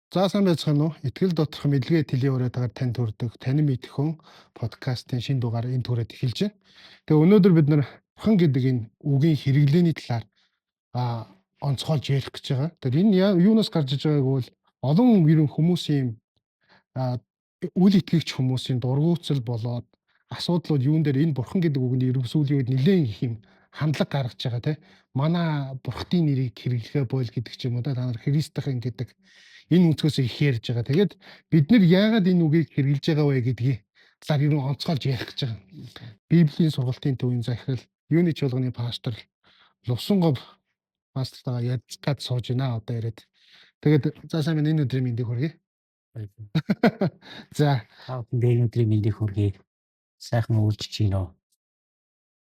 За сайн байцгаана уу? Итгэл доторх мэдлэгээ тэлийн уриатгаар танд хүрдэг Танин мэдэх хүн подкастын шинэ дугаар энэ түрээд эхэлж байна. Тэгээ өнөөдөр бид нар бурхан гэдэг энэ үгийн хэрэглээний талаар онцгойлж ярих гэж байгаа. Тэгэхээр энэ юунаас гарч иж байгааг бол олон ер нь хүмүүсийн үл итгэгч хүмүүсийн дургуутсал болоод асуудлууд юун дээр энэ бурхан гэдэг үгэнд ерөнх сүүлийн үед нэлээд их юм хандлага гаргаж байгаа те. Манай бурхтын нэрийг хэрэглэхэ бойл гэдэг ч юм уу та нар Христийн гэдэг энэ өнцгөөс их ярьж байгаа. Тэгээд бид нар яагаад энэ үгийг хэрэглэж байгаа вэ гэдгийг талаар ер нь онцгойлж ярих гэж байгаа. Библийн сургалтын төвийн захирал, юуны чуулганы пастор Лувсангов пастортойгоо ярилцгаад сууж байна одоо яриад. Тэгээд за сайн байна, энэ өдрийн мэндийг хүргэе. За та бүхэнд энэ өдрийн мэндийг хүргэе. Сайхан үйлчж байна уу?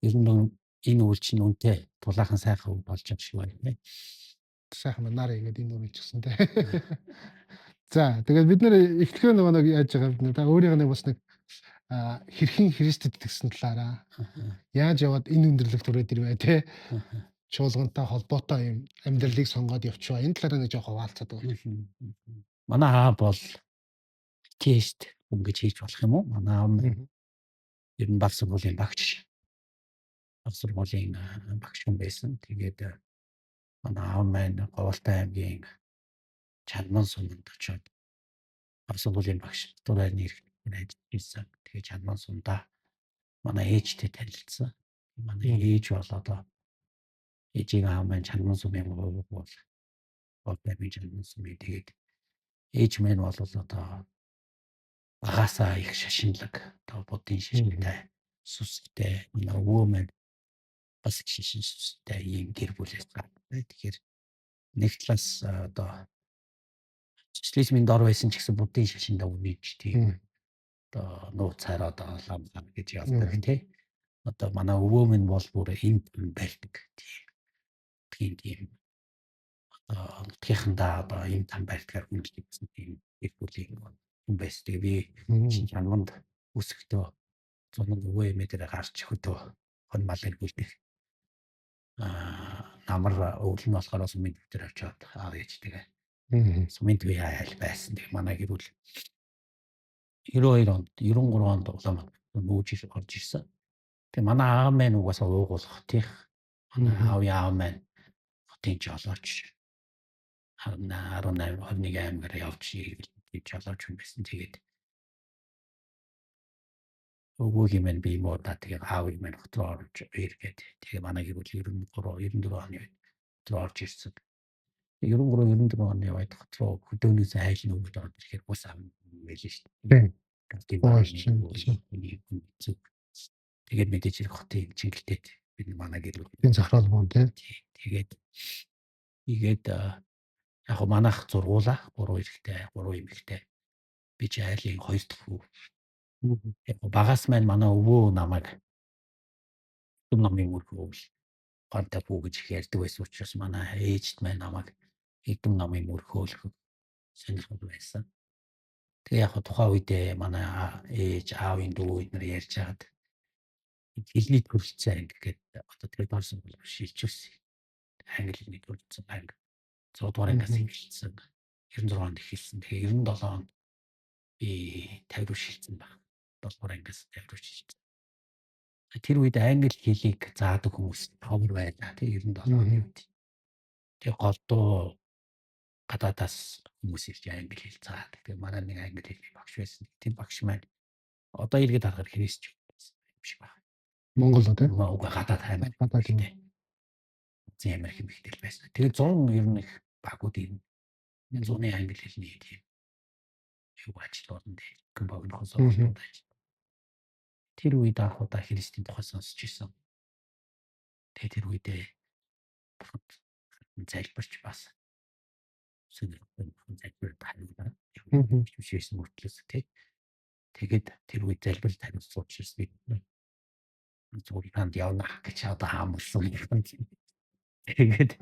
Ер нь энэ үйлч нь үнэтэй тулаахан сайхан болж байгаа шиг байна тийм. Сайхан байна. Нараа ингээд энэ үргэлжсэн те. За тэгээд бид нэр эхлэхээр нөгөө нэг яаж байгаа бид та өөрийнх нь бас нэг хэрхэн Христэд итгэсэн талаараа яаж яваад энэ өндөрлөгт хүрээд ирвэ те. Чуулгантай холбоотой юм амьдралыг сонгоод явчихваа. Энэ талаараа нэг жоох хуваалцаад байгаа. Манай аав бол тест хүн гэж хийж болох юм уу? Манай аав ер нь баг сургуулийн багш. Баг сургуулийн багш хүн байсан. Тэгээд манай аав маань Говьалтай аймгийн Чанман суманд очиод баг сургуулийн багш дурайны эрхлэлээр ажиллаж байсан. Тэгээд Чанман сумдаа манай ээжтэй танилцсан. Манай ээж бол одоо ээжийн аав маань Чанман сумын говь бол Говьалтай аймгийн Чанман сумын. Тэгээд ээж маань бол одоо багасаа их шашинлаг, одоо буддын шашинтай, сүсгтэй. Манай өвөө маань бас их шашин сүсгтэй ийм гэр бүлээс гардаг. Тэгэхээр нэг талаас одоо социализмын дор байсан ч гэсэн буддын шашиндаа үнэж тийм одоо нууцаар одоо лам лам гэж явдаг тий. Одоо манай өвөө минь бол бүр энд барьдаг тийм тийм одоо нутгийнхандаа одоо ийм там барьдгаар хүндэлдэг гэсэн тийм гэр бүлийн хүн байсан. Тэгээ би шинэ чанманд үсэхдээ зунан өвөө эмээ дээр гарч хөдөө хон малыг бүлдэх. Намар өвөл нь болохоор сумын төв дээр очиод аав ээжтэйгээ сумын төвийн айл байсан. Тэгээ манай гэр бүл 92 онд 93 онд Улаанбаатар нүүж орж ирсэн. Тэгээ манай аав маань угаасаа уугуул хотынх. Манай аавын аав маань хотын жолооч 18 21 аймгаар явж ирэл жолооч хүн байсан. Тэгээд өвөөгийн маань бие муудаа тэгээ аавын маань хот руу орж иргээд тэгээ манай гэр бүл 93 94 оны үед хот руу орж ирсэн. 93 94 оны үед хот руу хөдөөнөөс айл нөгөөд орж ирэхээр бус аав байлээ шүү дээ. Тэгээд мэдээж хэрэг хотын чиглэлтэй бид манай гэр бүл энэ захирал мөн тий. Тэгээд ийгээд яг манайх зургуулаа 3 эрэгтэй 3 эмэгтэй. Би чи айлын 2 дахь хүү. Яг багаас маань манай өвөө намайг Эрдэм номын мөрхөөл гонтой бүү гэж их ярьдаг байсан учраас манай ээжд маань намайг Эрдэм номын мөрхөөлөх сонирхол байсан. Тэгээ яг тухайн үедээ манай ээж аавын дүү эднэр ярьж хагаад хэлний төрөлцсөн анги гэдэг одоо тэр дор сургууль шилжүүлсэн. Англи хэлний төрөлцсөн анги 6 дугаар ангиас эхэлсэн. 96 онд эхэлсэн. Тэгээ 97 онд би 50 руу шилжсэн баг. 7 дугаар ангиас 50 руу шилжсэн. Тэр үед англи хэлийг заадаг хүмүүс товор байлаа. Тэгээ 97 оны үед. Тэгээ голдуу гадаадаас хүмүүс ирж англи хэл заадаг. Тэгээ манай нэг англи хэлний багш байсан. Тэр багш маань одоо эргээд харахаар христч байсан юм шиг байна. Монгол уу тий? Үгүй, гадаад аймаг. Гадаад юм. Зэн Америк эмэгтэй байсан. Тэгээ 100 ер нь их багууд ирнэ. Зуны англи хэлний тийм юу ажил болно дээ. Богинохон сургуулиуд ажил. Тэр үед анх удаа Христийн тухай сонсч ирсэн. Тэгээ тэр үедээ бурханд залбирч бас сонирхолтой бурхан залбир хариулаа. Бишсэн мөртлөөс тий. Тэгээд тэр үед залбирал хариулсан учраас би зүгээр явна гэж одоо хаамлсан юм. Тэгээд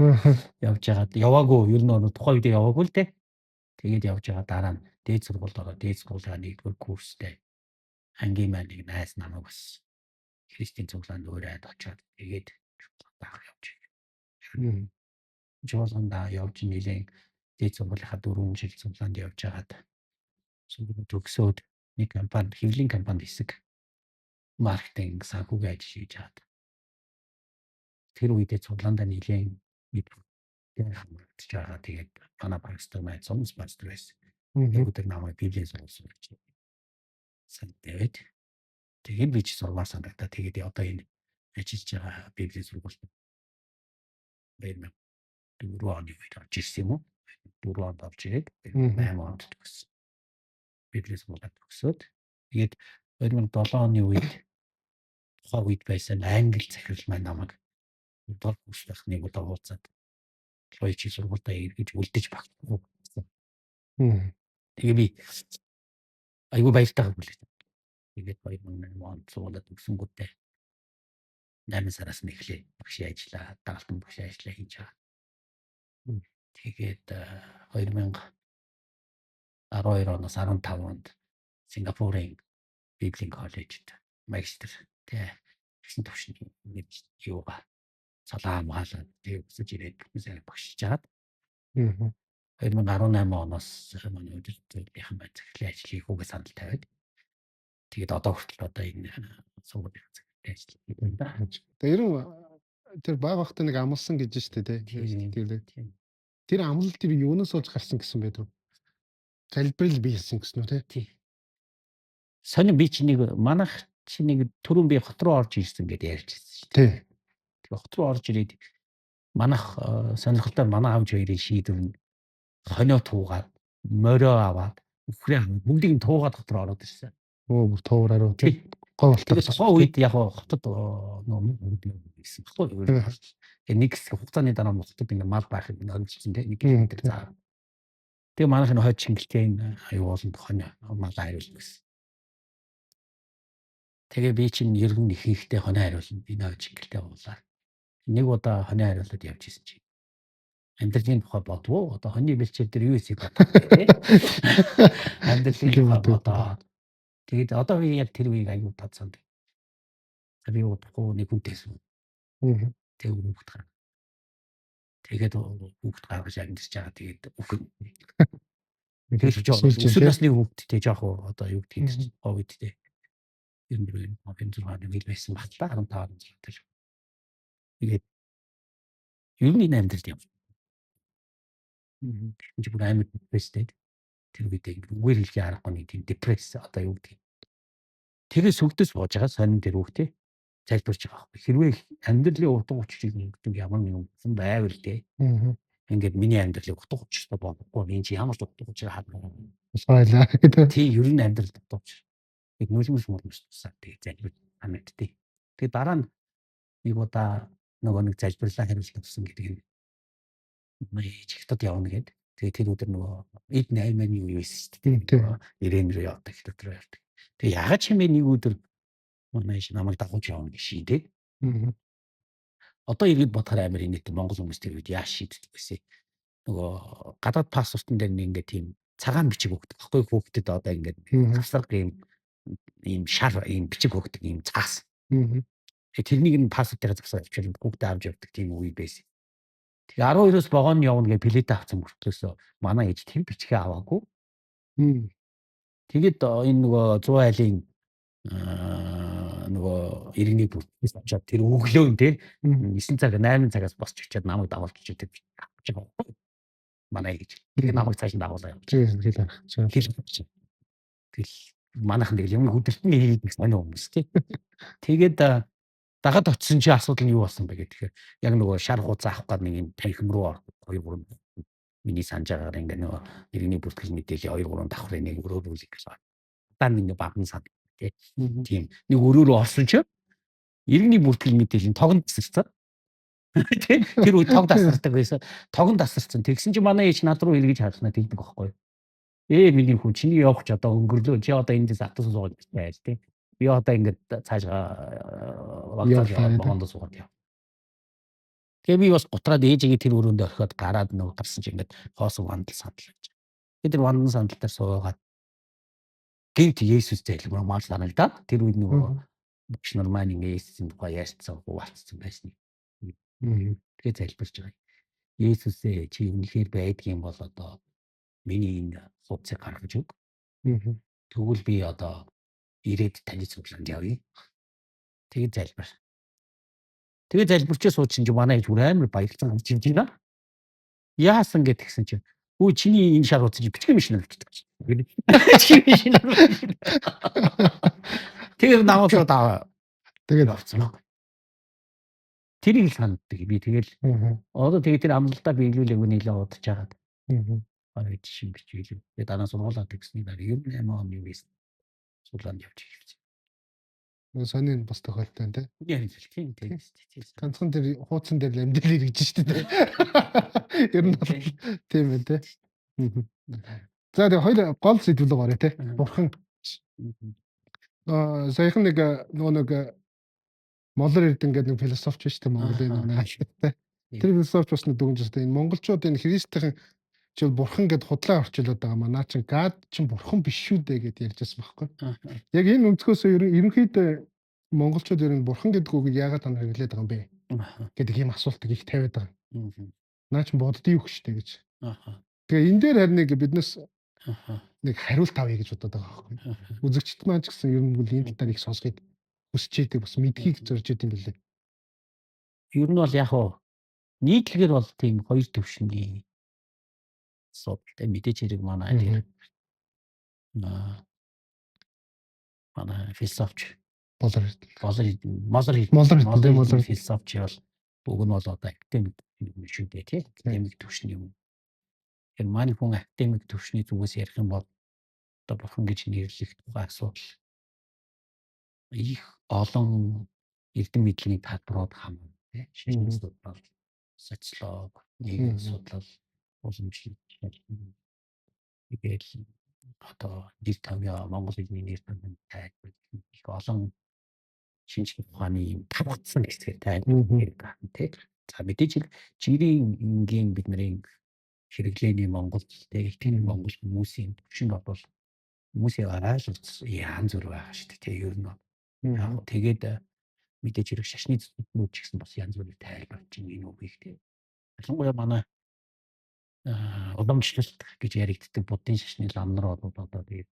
явж байгаад яваагүй, ер нь тухайн үедээ яваагүй л дээ. Тэгээд явж байгаа дараа нь дээд сургуульд ороод дээд сургуулийн нэгдүгээр курстэй ангийн маань нэг найз намайг бас Христийн цуглаанд уриад очоод тэгээд чуулганд явж. Чуулганд явж нэлээд Дээд сургуулийнхаа 4 жил цуглаанд явж байгаад сургууль төгсөөд нэг компанид, хэвлэлийн компанид хэсэг маркетинг, санхүүгийн ажил хийж байгаад тэр үедээ цуглаандаа нэлээд мэдээ хамрагдаж байгаа. Тэгээд манай пастор маань Сумс пастор байсан. Тэр өдөр намайг Библийн сургууль сурч санал тавиад, тэгээд би ч сурмаар санагдаа. Тэгээд одоо энэ ажиллаж байгаа Библийн сургуульд 2004 оны үед орж ирсэн юм уу? 4 онд орж ирээд 8 онд төгссөн. Библийн сургуулиуд төгсөөд, тэгээд 2007 оны үед, тухайн үед байсан англи захирал маань намайг дор курс нэг удаа уулзаад, чи сургуультай эргэж үлдэж багтахгүй гэсэн. Тэгээ би айгүй баяртайгаа хүлээж. Тэгээд 2008 онд сургуулиуд төгсөнгүүтээ 8 сараас нь эхлээд багшийн ажлаа, дагалтан багшийн ажлаа хийж байгаа. Тэгээд 2012 оноос 15 онд Сингапурын Библийн коллежид магистр тэ гэсэн төвшний нэг юугаа цалаа хамгаалаад, тэгээ өсөж ирээд бүхэн сайн багшилж хагаад 2018 оноос манай удирдлагын маань захирлын ажил хийх үгээ санал тавиад, тэгээд одоо хүртэл одоо энэ сургуулийн захирлын ажил хийх юм да. Тэгээ ер нь тэр бага байхдаа нэг амлсан гэж штэ, тий. Тийм. Тэр амлалт тэр юунаас болж гарсан гэсэн байдаг? Залбирал биелсэн гэсэн үү, тий? Тий. Сонин би чи нэг манайх чи нэг түрүүн би хот руу орж ирсэн гэдээ ярьж ирсэн шүү дээ. Тэгээ хот руу орж ирээд манайх сонирхолтой манай аавч хоёрын шийдвэр нь хонио туугаад, морио аваад, үхрээ аваад, бүгдийг нь туугаад хот руу ороод ирсэн. Өө, бүр туураар уу, тий. Гой болтой. Тэгээ тухайн үед яг хотод нөө байсан баггүй. Тэгээ нэг хэсэг хугацааны дараа хотод ингээ мал байхыг орилжсэн, тий. Нэг хэсэг заа. Тэгээ манайх нь хойд шингэлтэй энэ аюу ууланд хонио мал хариулна гэсэн. Тэгээ би чинь ер нь ихэнхдээ хонио хариулна. Энэ хойд шингэлтэй уулаар. Нэг удаа хонио хариулаад явж исэн чинь амьдралын тухай бодвоо. Одоо хоны бэлчээр дээр юу хийх бодох вэ? Амьдралын тухай бодоод. Тэгээд одоо би яг тэр үеийг аюу тад санд. Би удахгүй нэг хүнтэй суу. Тэгээд хүүхэд гарна. Тэгээд хүүхэд гаргаж амьдарч байгаа. Тэгээд үхэн. Тэгээд өсвөр насны хүүхэдтэй жоох одоо юу гэдгийг чинь ковидтэй. 94 96 нэг хэл байсан баг та, 15 16 тал. Тэгээд ер нь энэ амьдрал юм. Тэгсэн чи бүр амар депресстэй. Тэр үед ингэ үгээр хэлхий аргагүй нэг тийм депресс, одоо юу гэдгийг. Тэрээс сүгдэж сууж байгаа сонин тэр хүүхдээ залбирч байгаа байхгүй. Хэрвээ амьдралын утга учирыг гэдэг ямар нэгэн юм байвал те. Ингээд миний амьдралыг утга учиртай болгохгүй. Энэ чи ямар ч утга учир хадгаа. Байлаа. Тий, ер нь амьдрал утга учир. Тэг нүлмэс мулмс тусаа тэг залбир хамтдээ. Тэгээ дараа нь нэг удаа нөгөө нэг залбирлаа хариулт авсан гэдэг нь ээж хятад явна гэд. Тэгээ тэр өдөр нөгөө эд 8-ны үе байсан шүү дээ. Ирээн рүү явдаг, хятад руу явдаг. Тэгээ ягаад ч юм бэ, нэг өдөр манай ээж намайг дагуулж явна гэж шийдээ. Одоо иргэд бодохоор амар инээдтэй, Монгол хүмүүс тэр үед яаж шийддэг вэ? Нөгөө гадаад паспортон дээр нэг ингээд тийм цагаан бичиг өгдөг баггүй, хүүхдэд одоо ингээд хавсарга ийм шар ийм бичиг өгдөг, ийм цаас. Тэгээ тэрнийг нь паспортыг засаад авчирна, хүүхдээ авч явдаг тийм үе байсан. Тэгээ 12-оос вагон явна гэж билет авсан мөртлөөсөө манай ээж тэр бичгээ аваагүй. Тэгээд энэ нөгөө 100 айлын нөгөө иргэний бүртгэс очоод тэр өглөө нь, те, 9 цаг, 8 цагаас босч очиад намайг дагуулж очиж тэр авч байгаа байхгүй. Манай ээж. Тэгээ намайг цааш нь дагуулаа явж. Хэл арах. Хэл авч. Тэгэл манайхан тэгэл юм өдөртөн хийдэг сонио хүмүүс, тий. Тэгээд дагаад очисон чи асуудал нь юу болсон бэ гэхээр яг нөгөө шар хуудас авах гээд нэг юм танхим руу 2 3, миний санаж байгаагаар ингээ нөгөө иргэний бүртгэл мэдээллийн 2 3 давхрын нэг өрөөрүүлэх гэж байна. Одоо нэг бадан сан, тий. Тийм нэг өрөө рүү орсон чи иргэний бүртгэл мэдээллийн тогон тасарсан. Тий. Тэр үед тог тасардаг байсан. Тогон тасарсан. Тэгсэн чи манай ээж над руу эргэж харснаа тэгдэг байхгүй. "Ээ, миний хүн, чиний явах ч одоо өнгөрлөө. Чи одоо эндээс автобус суугаад байл, тий. Би одоо ингээд цаашгаа вокзал яваад вагонд суугаад яв." Тэгээ би бас гутраад ээжигээ тэр өрөөнд орхиод гараад нөгөө гарсан чи ингээд хоосон вандал сандал байж. Тэгээ тэр вандан сандал дээр суугаад гинт Есүс залбирмаар санагдаад, тэр үед нөгөө багш нар маань ингээ Есүсийн тухай ярьцсан, хуваалцсан байсан. Тэгээ залбирч байгаа. Есүсээ, чи үнэхээр байдгийн бол одоо миний энэ хуудсыг гаргаж өг. Тэгвэл би одоо ирээд таны цуглаанд явъя. Тэгээд залбир. Тэгээд залбирчээ суучин чи манай ээж бүр амар баярлсан гарч ирж байна. Яасан гэт гисэн чи үгүй, чиний энэ шар хуудас чи бичгийн машин болчихдог. Бичгийн машин. Тэгээд намайг шууд аваа. Тэгээд явцсан. Тэрийг л санаддаг. Би тэгэл одоо тэгээд тэр амлалтаа биелүүлээгүй нэлээд удаж хагаад бараг жишээ бичүүлээ. Тэгээд дараа сургуулаа төгссөний дараа 98 оны үеэс цуглаанд явж ирсэн. Сонин бас тохиолдол тий. Хүний амьдрал тийм тийм тийм. Ганцхан тэр хуудсан дээр л амьдрал эргэж штэ тий. Ер нь бол тийм байна тий. За, тэгээ хоёр гол сэдв рүү оръё тий. Бурхан. Саяхан нэг нөгөө нэг Молор Эрдэн гэдэг нэг философч шүү дээ, Монголын нөгөө нэг алдартай. Тэр философч бас нэг дүгнж байна. Энэ монголчууд энэ христийн чи бурхан гэд худлаа орчуулад байгаа маа. Наа чин God чин бурхан биш шүү дээ гэд ярьж байсан байхгүй. Яг энэ өнцгөөс ерөнхийдөө монголчууд ер нь бурхан гэдэг үгийг яагаад танаар хэрэглээд байгаа юм бэ гэдэг ийм асуултыг их тавиад байгаа. Наа чин буддийн үг шүү дээ гэж. Тэгээ энэ дээр харин нэг биднес нэг хариулт авъя гэж бодоод байгаа байхгүй. Үзэгчд маань ч гэсэн ер нь бол энэ талаар их сонсохыг хүсэж идэг, бас мэдхийг зорж идэм билээ. Ер нь бол яг хуу нийтлэгээр бол тийм хоёр төвшний асуудалтай, мэдээж хэрэг манай тэр манай философч Болор Болор Молор Молор Эрдэнэ, Молор философч бол уг нь бол одоо академик юм шүү дээ, тий, академик төвшний юм. Тэгэхээр манай хүн академик төвшний зүгээс ярих юм бол одоо бурхан гэж нэрлэх тухай асуудал их олон эрдэм мэдлэгийн талбарууд хамна, тий, шашин судлал, социолог, нийгэм судлал, уламжлалт, тэгэл одоо нэр томьёо, монгол хэлний нэр томьёоны тайлбар, их олон шинжлэх ухааны юм тавгдсан хэсгээр тайлбар, тий. За, мэдээж хэрэг жирийн энгийн бидний хэрэглээний монгол, тий, тийм монгол хүмүүсийн төвшөнд бол хүмүүсийн ойлголт янз бүр байгаа шүү дээ, тий, ер нь. Яг тэгээд мэдээж хэрэг шашны зүтгүүд ч гэсэн бас янз бүрийн тайлбарлаж энэ үгийг, тий. Ялангуяа манай уламжлалт гэж яригддаг буддын шашны лам нар бол одоо тэгээд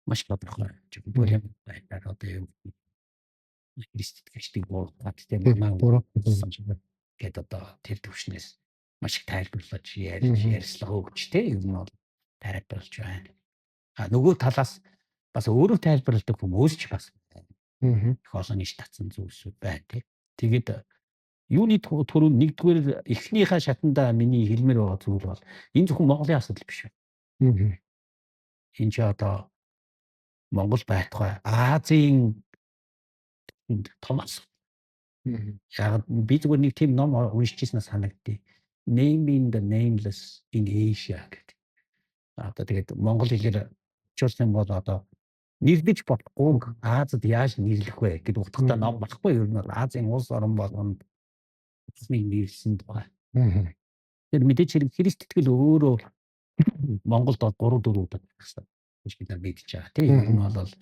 маш тодорхой болон байдлаар одоо юм Христ итгэгчдийг буруутгаад, тийм, манай гээд одоо тэр төвшнээс маш их тайлбарлаж ярьж ярьслага өгч, тийм, ер нь бол тайлбарлаж байна. А нөгөө талаас бас өөрөө тайлбарладаг хүмүүс ч бас их олон иш татсан зүйлсүүд байна, тийм. Тэгээд юуны түрүүнд нэгдүгээр эхнийхээ шатанда миний хэлмээр байгаа зүйл бол энэ зөвхөн Монголын асуудал биш байна. Энэ чи одоо Монгол байтугай Азийн том асуудал. Яг би зүгээр нэг тийм ном уншиж ирсэн санагдтыг. Naming the Nameless in Asia гэдэг. Одоо тэгээд монгол хэлээр орчуулсан бол одоо нэрлэж болохгүйг Азад яаж нэрлэх вэ гэдэг утгатай ном багхгүй, ер нь бол Азийн улс орон болгонд улсны нэрлсэн тухай. Тэр мэдээж хэрэг Христ итгэл өөрөө Монголд бол 3 4 удаа тархсан гэж бид нар мэдж байгаа, тийм. Ер нь бол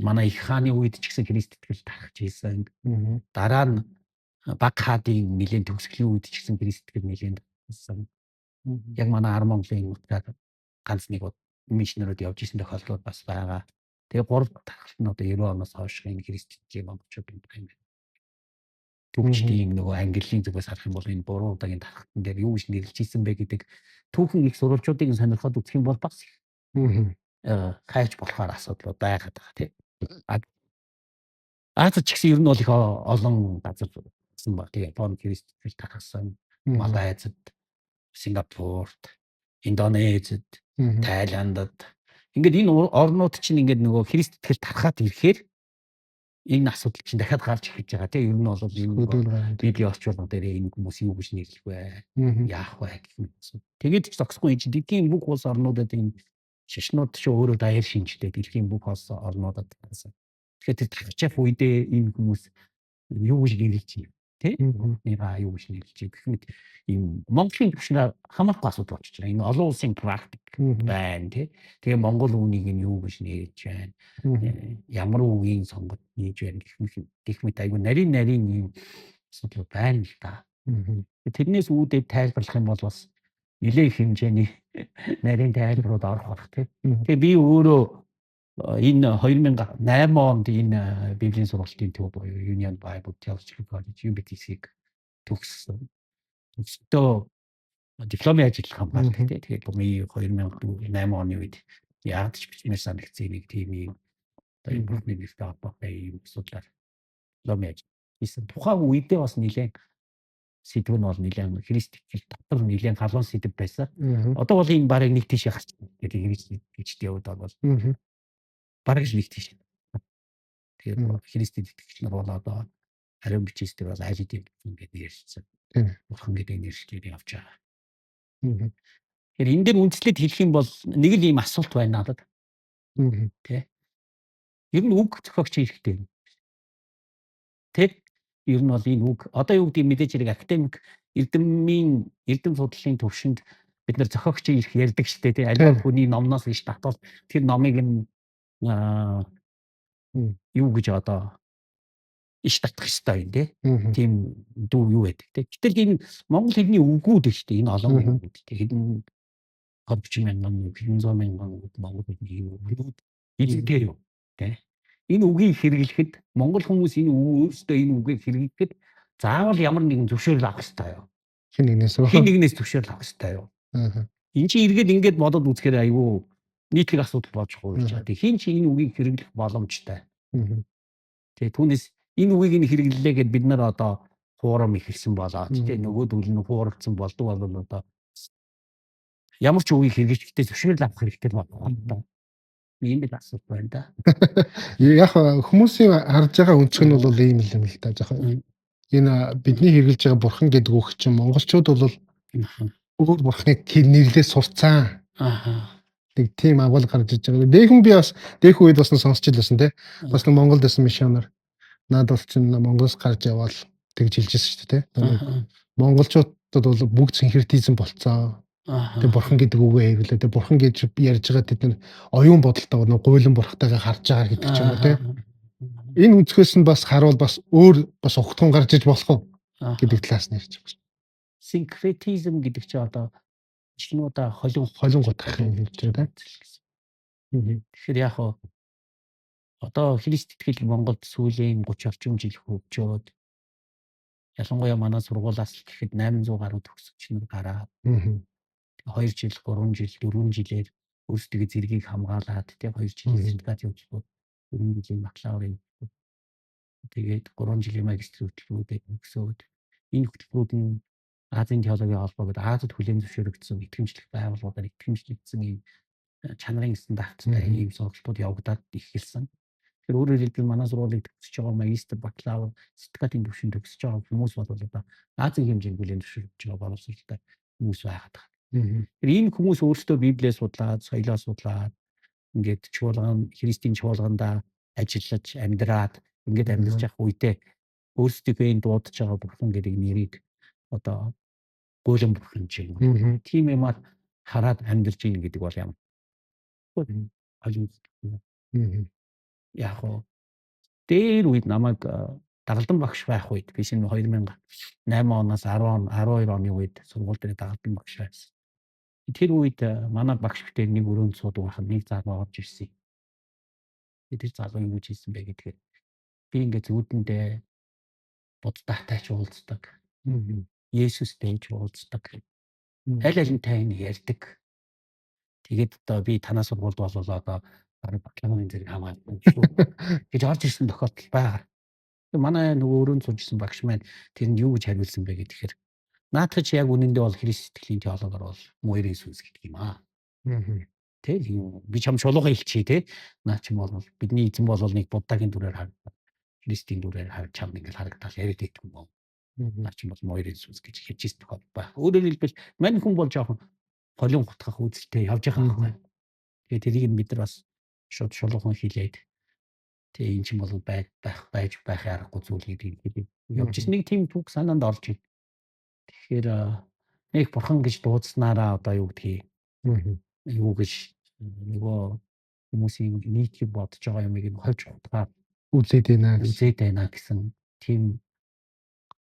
манай их хааны үед ч гэсэн Христ итгэл тархаж ийсэн. Дараа нь Баг хаадын нэлээд төгсгөлийн үед ч гэсэн Христ итгэл нэлээд тархсан. Яг манай Ар Монголын нутгаар ганц нэг мишнерүүд явж исэн тохиолдлууд бас байгаа. Тэгээ гурав тархалт нь одоо 90 оноос хойш энэ Христ итгэлийн монголчуудын юм төвчдийн нөгөө ангиллын зүгээс харах юм бол энэ гурван удаагийн тархалтан дээр юу гэж нэрлэж исэн бэ гэдэг түүхэн их сурвалжуудыг сонирхоод үзэх юм бол бас их хайж болохоор асуудлууд байгаад байгаа, тийм. Азад ч гэсэн ер нь бол их олон газар гэсэн баг. Тэгээ Японд Христ итгэл тархсан, Малайзад, Сингапурт, Индонезид, Таиландд ингээд энэ орнууд чинь ингээд нөгөө Христ итгэл тархаад ирэхээр энэ асуудал чинь дахиад гарч ирж байгаа, тийм. Ер нь бол энэ Библийн орчуулга дээр энэ хүмүүс юу гэж нэрлэх вэ? Яах вэ гэх мэт асуудал. Тэгээд ч зогсохгүй, энэ чинь дэлхийн бүх улс орнуудад энэ шашнууд ч өөрөө даяар шинжтэй дэлхийн бүх улс орнуудад тархсан. Тэгэхээр тэр тархчих үедээ энэ хүмүүс юу гэж нэрлэж байна? Тэ? Нэраа юу гэж нэрлэж гэх мэт ийм Монголын түвшнээр хамаарахгүй асуудал болчихж байгаа. Энэ олон улсын практик байна, тий. Тэгээ Монгол үнийг нь юу гэж нэрлэж байна? Ямар үгийн сонгод нээж байна гэх мэт айгу нарийн нарийн ийм асуудал байна л да. Тэрнээс үүдээд тайлбарлах юм бол бас нэлээд их хэмжээний нарийн тайлбарууд орох байх тий. Тэгээ би өөрөө энэ 2008 онд энэ Библийн сургалтын төв буюу Union Bible Theological College UBTC-г төгссөн. Төгсдөө дипломын ажил хамгаалдаг тий. Тэгээд би 2008 оны үед яагаад ч бичмээр санагдсан нэг тийм юм одоо энэ бурхны нэртэй холбоотой юм асуудлаар дипломын ажил хийсэн. Тухайн үедээ бас нэлээд сэдв нь бол нэлээд Христ итгэл дотор нэлээд халуун сэдв байсан. Одоо бол энэ барыг нэг тийшээ гарч гэдэг Христ итгэгчдийн хувьд бол бараг л нэг тийш. Тэгээд Христ итгэгч нар бол одоо ариун бичээстэй бол аль хэдийн гэдэг нэршсэн. Бурхан гэдэг нэршлээр явж байгаа. Тэгэхээр энэ дээр үндэслээд хэлэх юм бол нэг л ийм асуулт байна надад. Тэ. Ер нь үг зохиогч хэрэгтэй. Тэ? Ер нь бол энэ үг одоо юу гэдэг мэдээж хэрэг академик эрдэмийн эрдэм судлалын төвшөнд бид нар зохиогчийн эрх ярьдаг шүү дээ, тий. Аливаа хүний номноос иш татвал тэр номыг нь юу гэж одоо иш татах ёстой юм тий. Тийм дүү юу байдаг тий. Гэтэл энэ монгол хэлний үгүүд шүү дээ. Энэ олон үгүүд тий. Хэдэн 20 мянган үг, хэдэн зуун мянган үг монгол хэлний үгнүүд эзэнтэй юу тий. Энэ үгийг хэрэглэхэд монгол хүмүүс энэ өөрсдөө энэ үгийг хэрэглэхэд заавал ямар нэгэн зөвшөөрөл авах ёстой юу? Хэн нэгнээс үү? Хэн нэгнээс зөвшөөрөл авах ёстой юу? Энд чинь эргээд ингээд бодоод үзэхээр айгүй нийтлэг асуудал болж хуурч байгаа. Тэг хэн чи энэ үгийг хэрэглэх боломжтой. Тэг түүнээс энэ үгийг нь хэрэглэлээ гэд бид нар одоо хуурам эхэлсэн болоо. Тэ нөгөөдөл нь хуурагдсан болдог бол одоо ямар ч үгийг хэрэглэхдээ зөвшөөрөл авах хэрэгтэй байна. Ийм л асуулт байна да. Яг хүмүүсийн харж байгаа өнцөг нь бол ийм л юм л да. Жохоо энэ бидний хэрэглэж байгаа бурхан гэдэг үг чинь монголчууд бол өөр бурхныг тэр нэрлээ сурцсан. Нэг тийм агуул гарч иж байгаа. Дээхэн би бас дээхэн үед бас сонсч илсэн те. Бас нэг Монголд байсан миссионер. Наад бол чинь Монголоос гарч яваал тэгж хэлжсэн шүү дээ те. Монголчуудад бол бүгд синкретизм болцсон. Тэгээ бурхан гэдэг үгээ хэрэглээ. Тэгээ бурхан гэж ярьж байгаа тэд нар оюун бодолтой нэг гуйлан бурхтайгаа харж байгаа гэдэг ч юм уу те. Энэ өнцгөөс нь бас харуул бас өөр бас угтхан гарч иж болох уу гэдэг талаас нь ярьж байгаа. Синкретизм гэдэг чинь одоо чинуудаа холин холин гутгах юм гэж байна. Тэгэхээр яг хоо одоо Христ итгэл Монголд сүүлийн 30 орчим жил хөгжөөд ялангуяа манай сургуулиас л гэхэд 800 гаруй төгсөгч нар гараад 2 жил, 3 жил, 4 жилээр өөрсдөө зэргийг хамгаалаад тий 2 жилийн сертификат хөтөлбөр, 4 жилийн бакалаврын хөтөлбөр, тэгээд 3 жилийн магистрийн хөтөлбөрүүдэд төгсөөд энэ хөтөлбөрүүд нь Азийн теологийн холбоо гэдэг Азад хүлээн зөвшөөрөгдсөн итгэмжлэх байгууллагуудаар итгэмжлэгдсэн ийм чанарын стандарттай ийм сургалтууд явагдаад эхэлсэн. Тэгэхээр өөрөөр хэлбэл манай сургуулийг төгсөж байгаа магистр, бакалавр, сертификатын түвшинд төгсөж байгаа хүмүүс бол одоо Азийн хэмжээнд хүлээн зөвшөөрөгдөж байгаа боловсролтой хүмүүс байгаад байгаа. Тэгэхээр энэ хүмүүс өөрсдөө Библиэ судлаад, соёлоо судлаад ингээд чуулган, Христийн чуулгандаа ажиллаж, амьдраад ингээд амьдарч явах үедээ өөрсдийнхөө энэ дуудаж байгаа бурхан гэдэг нэрийг одоо гуйлан бурхан ч юм уу. Тийм юмар хараад амьдарч ийн гэдэг бол ямар яг уу дээр үед намайг дагалдан багш байх үед би шинэ 2008 оноос 10 он 12 оны үед сургууль дээр дагалдан багш байсан. Тэр үед манай багш битэр нэг өрөөнд суудаг байхад нэг залуу орж ирсэн. Тэр залуу юу гэж хэлсэн бэ гэдгээр би ингээд зүүдэндээ буддаатай ч уулздаг. Есүстэй ч уулздаг. Аль алинтай нь ярьдаг. Тэгээд одоо би танаа сургуульд бол одоо бараг бакалаврын зэрэг хамгаалсан шүү гэж орж ирсэн тохиолдол байгаа. Манай нөгөө өрөөнд суужсэн багш маань тэрэнд юу гэж хариулсан бэ гэхээр наадах чи яг үнэндээ бол Христ итгэлийн теологоор бол муйрын сүнс гэдэг юм аа. Тэ би чам чулууга хэлчихье те. Наа чи бол бидний эзэн бол нэг буддагийн дүрээр харагдаад Христийн дүрээр хараг чам ингээл харагдал яриад байдаг юм уу. Наа чи бол муйрын сүнс гэж хэлж ирсэн тохиолдол байх. Өөрөөр хэлбэл мань хүн бол жоохон холион хутгах үзэлтэй явж байгаа байхгүй. Тэгээ тэрийг нь бид нар бас шууд шулуухан хилээд тэгээ эн чинь бол байх байх байх аргагүй зүйл гэдгийг хэлээ. Явж ирсэн нэг тийм түүх санаанд орж ир. Тэгэхээр нэг бурхан гэж дуудсанараа одоо юу гэдгийг юу гэж нөгөө хүмүүсийн нийтлэг бодож байгаа юмыг нь ховж хутгаад үзээд байна гэсэн. Үзээд байна гэсэн тийм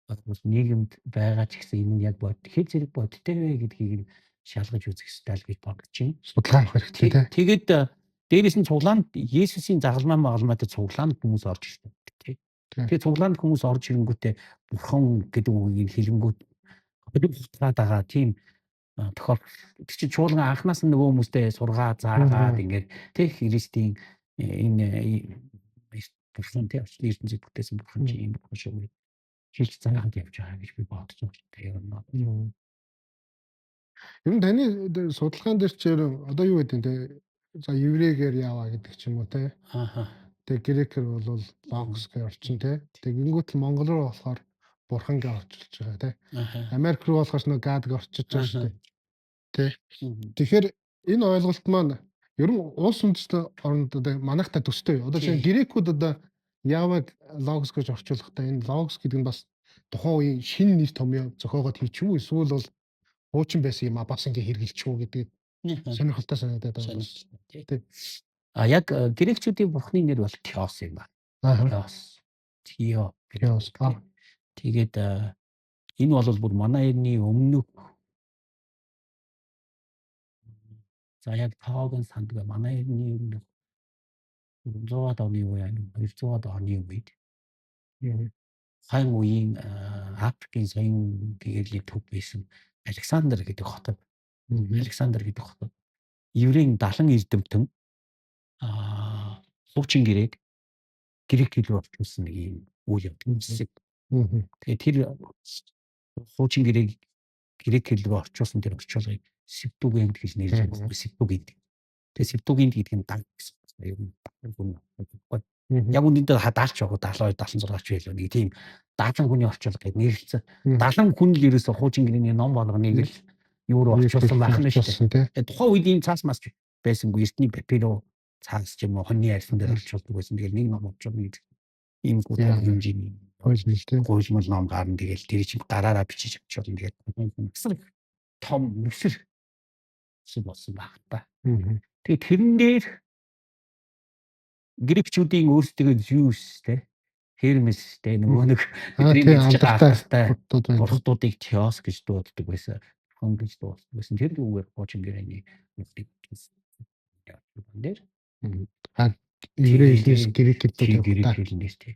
Бол нийгэмд байгаа ч гэсэн энэ нь яг хэр зэрэг бодтой вэ гэдгийг нь шалгаж үзэх ёстой л гэж бодож байна. Судалгаа авах хэрэгтэй тий. Тэгээд дээрээс нь цуглаанд Есүсийн загалмай магалмайтай цуглаанд хүмүүс орж ирдэг тий. Тэгээд цуглаанд хүмүүс орж ирэнгүүтээ бурхан гэдэг үгийг хэлэнгүүт холбогдоод байгаа тийм тохиолдол. Тэр чинь чуулган анханаас нь нөгөө хүмүүстэй сургаа заагаад ингээд тий Христийн энэ бурхан тий орчлон ертөнцийг бүтээсэн бурхан чи ийм бурхан шүү гэж хэлж заагаад явж байгаа гэж би бодож байна. Ер нь. Ер нь таны судалгаан дээр чи одоо юу гэдэг те, за еврейгээр яава гэдэг ч юм уу те. Тэгээ грекээр бол логос гэж орчин те. Тэгэнгүүт л монгол руу болохоор бурхан гэж орчуулж байгаа те. Америк руу болохоор нөгөө God гэж орчиж байгаа шүү дээ. Тэ. Тэгэхээр энэ ойлголт маань ер нь улс үндэстэн оронд одоо манайхтай төстэй. Одоо жишээ нь грекүүд одоо Яваг логос гэж орчуулахдаа энэ логос гэдэг нь бас тухайн үеийн шинэ нэр томьёо зохиогоод хийчихв үү, эсвэл бол хуучин байсан юм а бас ингээ хэрэгжилчих үү гэдэг сонирхолтой санагдаад байгаа. Тий. А яг грекчүүдийн бурхны нэр бол Теос юм байна. Теос. Тео. Теос. Тэгээд энэ бол бүр манай эртний өмнөх, за яг тоог нь сандгүй, манай эртний өмнөх 300-аад оны үе, 200-аад оны үед тухайн үеийн Африкийн соён гэрлийн төв байсан Александр гэдэг хотод Александр гэдэг хотод еврейн 70 эрдэмтэн хуучин гэрээг грек хэл рүү орчуулсан нэг ийм үйл явдал хэсэг. Тэгээ тэр хуучин гэрээг грек хэл рүү орчуулсан тэр орчуулгыг Септугинт гэж нэрлэж байгаа. Септугинт. Тэгээ Септугинт гэдэг нь дан гэсэн. Ер нь дан хүн. Яг үнэндээ даалч байгаа 72 76 ч байлаа. Нэг тийм 70 хүний орчуулга гэж нэрлэлсэн. 70 хүн л ерөөсө хуучин гэрэний ном болгоныг л юу руу орчуулсан байх нь шүү дээ. Тэгээ тухайн үед ийм цаас мас байсангүй, эртний папиро цаас ч юм уу хоньны арьсан дээр орчуулдаг байсан. Тэгэл нэг ном орчуулна гэдэг ийм гүн хэмжээний Гуйлмал тий. Гуйлмал ном гарна, тэгэл тэр чинь гараараа бичиж авчулна, тэгээд нүсэр том нүсэр болсон байх та. Тэгээ тэрэн дээр грекчүүдийн өөрсдөө Зюс те, Хермес те, нөгөө нэг бидний мэдж байгаа алдартай бурхтуудыг Теос гэж дууддаг байсан. Бурхан гэж дууддаг байсан. Тэр үгээр хуучин гэрээний нүдийг дээр. А еврей хэлнээс грек хэлтэй грек хэлнээс тий.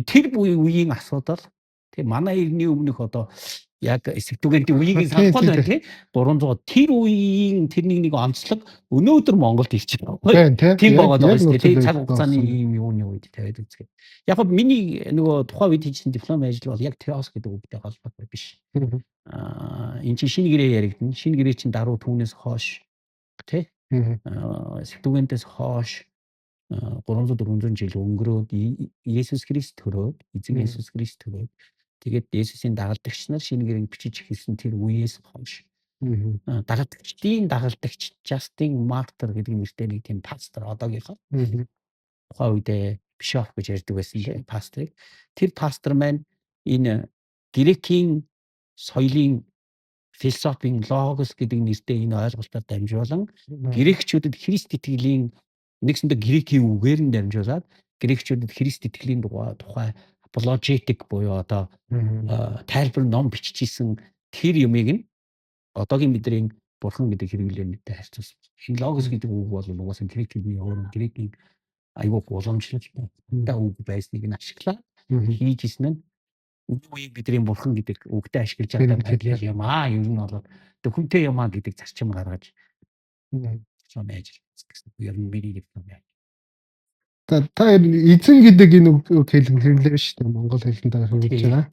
Тэр үеийн асуудал тий, манай эртний өмнөх одоо яг Септугентийн үеийг санахгүй байна тий, 300 тэр үеийн тэрний нэг онцлог өнөөдөр Монголд ирж байгаа. Тийм байгаа даа шүү дээ тий, цаг хугацааны ийм юуны үед тавиад үзгээд. Яг нь миний нөгөө тухайн үед хийсэн диплом ажил бол яг Теос гэдэг үгтэй холбоотой биш. Аа энэ чинь шинэ гэрээ яригдана. Шинэ гэрээ чинь даруй түүнээс хойш тий, Септугентээс хойш 300 400 жил өнгөрөөд Есүс Христ төрөөд, эзэн Есүс Христ төрөөд, тэгээд Есүсийн дагалдагч нар шинэ гэрээг бичиж эхэлсэн тэр үеэс хойш дагалдагчдын дагалдагч Justin Martyr гэдэг нэртэй нэг тийм пастор, одоогийнхоо тухайн үедээ bishop гэж ярьдаг байсан тийм пасторыг, тэр пастор маань энэ грекийн соёлын философийн логос гэдэг нэртэй энэ ойлголтоор дамжуулан грекчүүдэд Христ итгэлийн, нэгсэндээ грекийн үгээр нь дамжуулаад грекчүүдэд Христ итгэлийн тухай апологетик буюу одоо тайлбар ном биччихсэн тэр юмыг нь одоогийн бидний бурхан гэдэг хэрэглээтэй харьцуулсан. Энэ логос гэдэг үг бол угаасаа грек хэлний өөр грекийн айгуух уламжлалтай үг байсныг нь ашиглаад хийж исэн нь үеийг бидний бурхан гэдэг үгтэй ашиглаж байгаа параллел юм аа. Ер нь бол тэг хүнтэй юм аа гэдэг зарчим гаргаж диплом ажил гэсэн. Ер нь миний диплом ажил. Та эзэн гэдэг энэ үг хэрэглээ шүү дээ. Монгол хэлэнд хэрэглэж байгаа.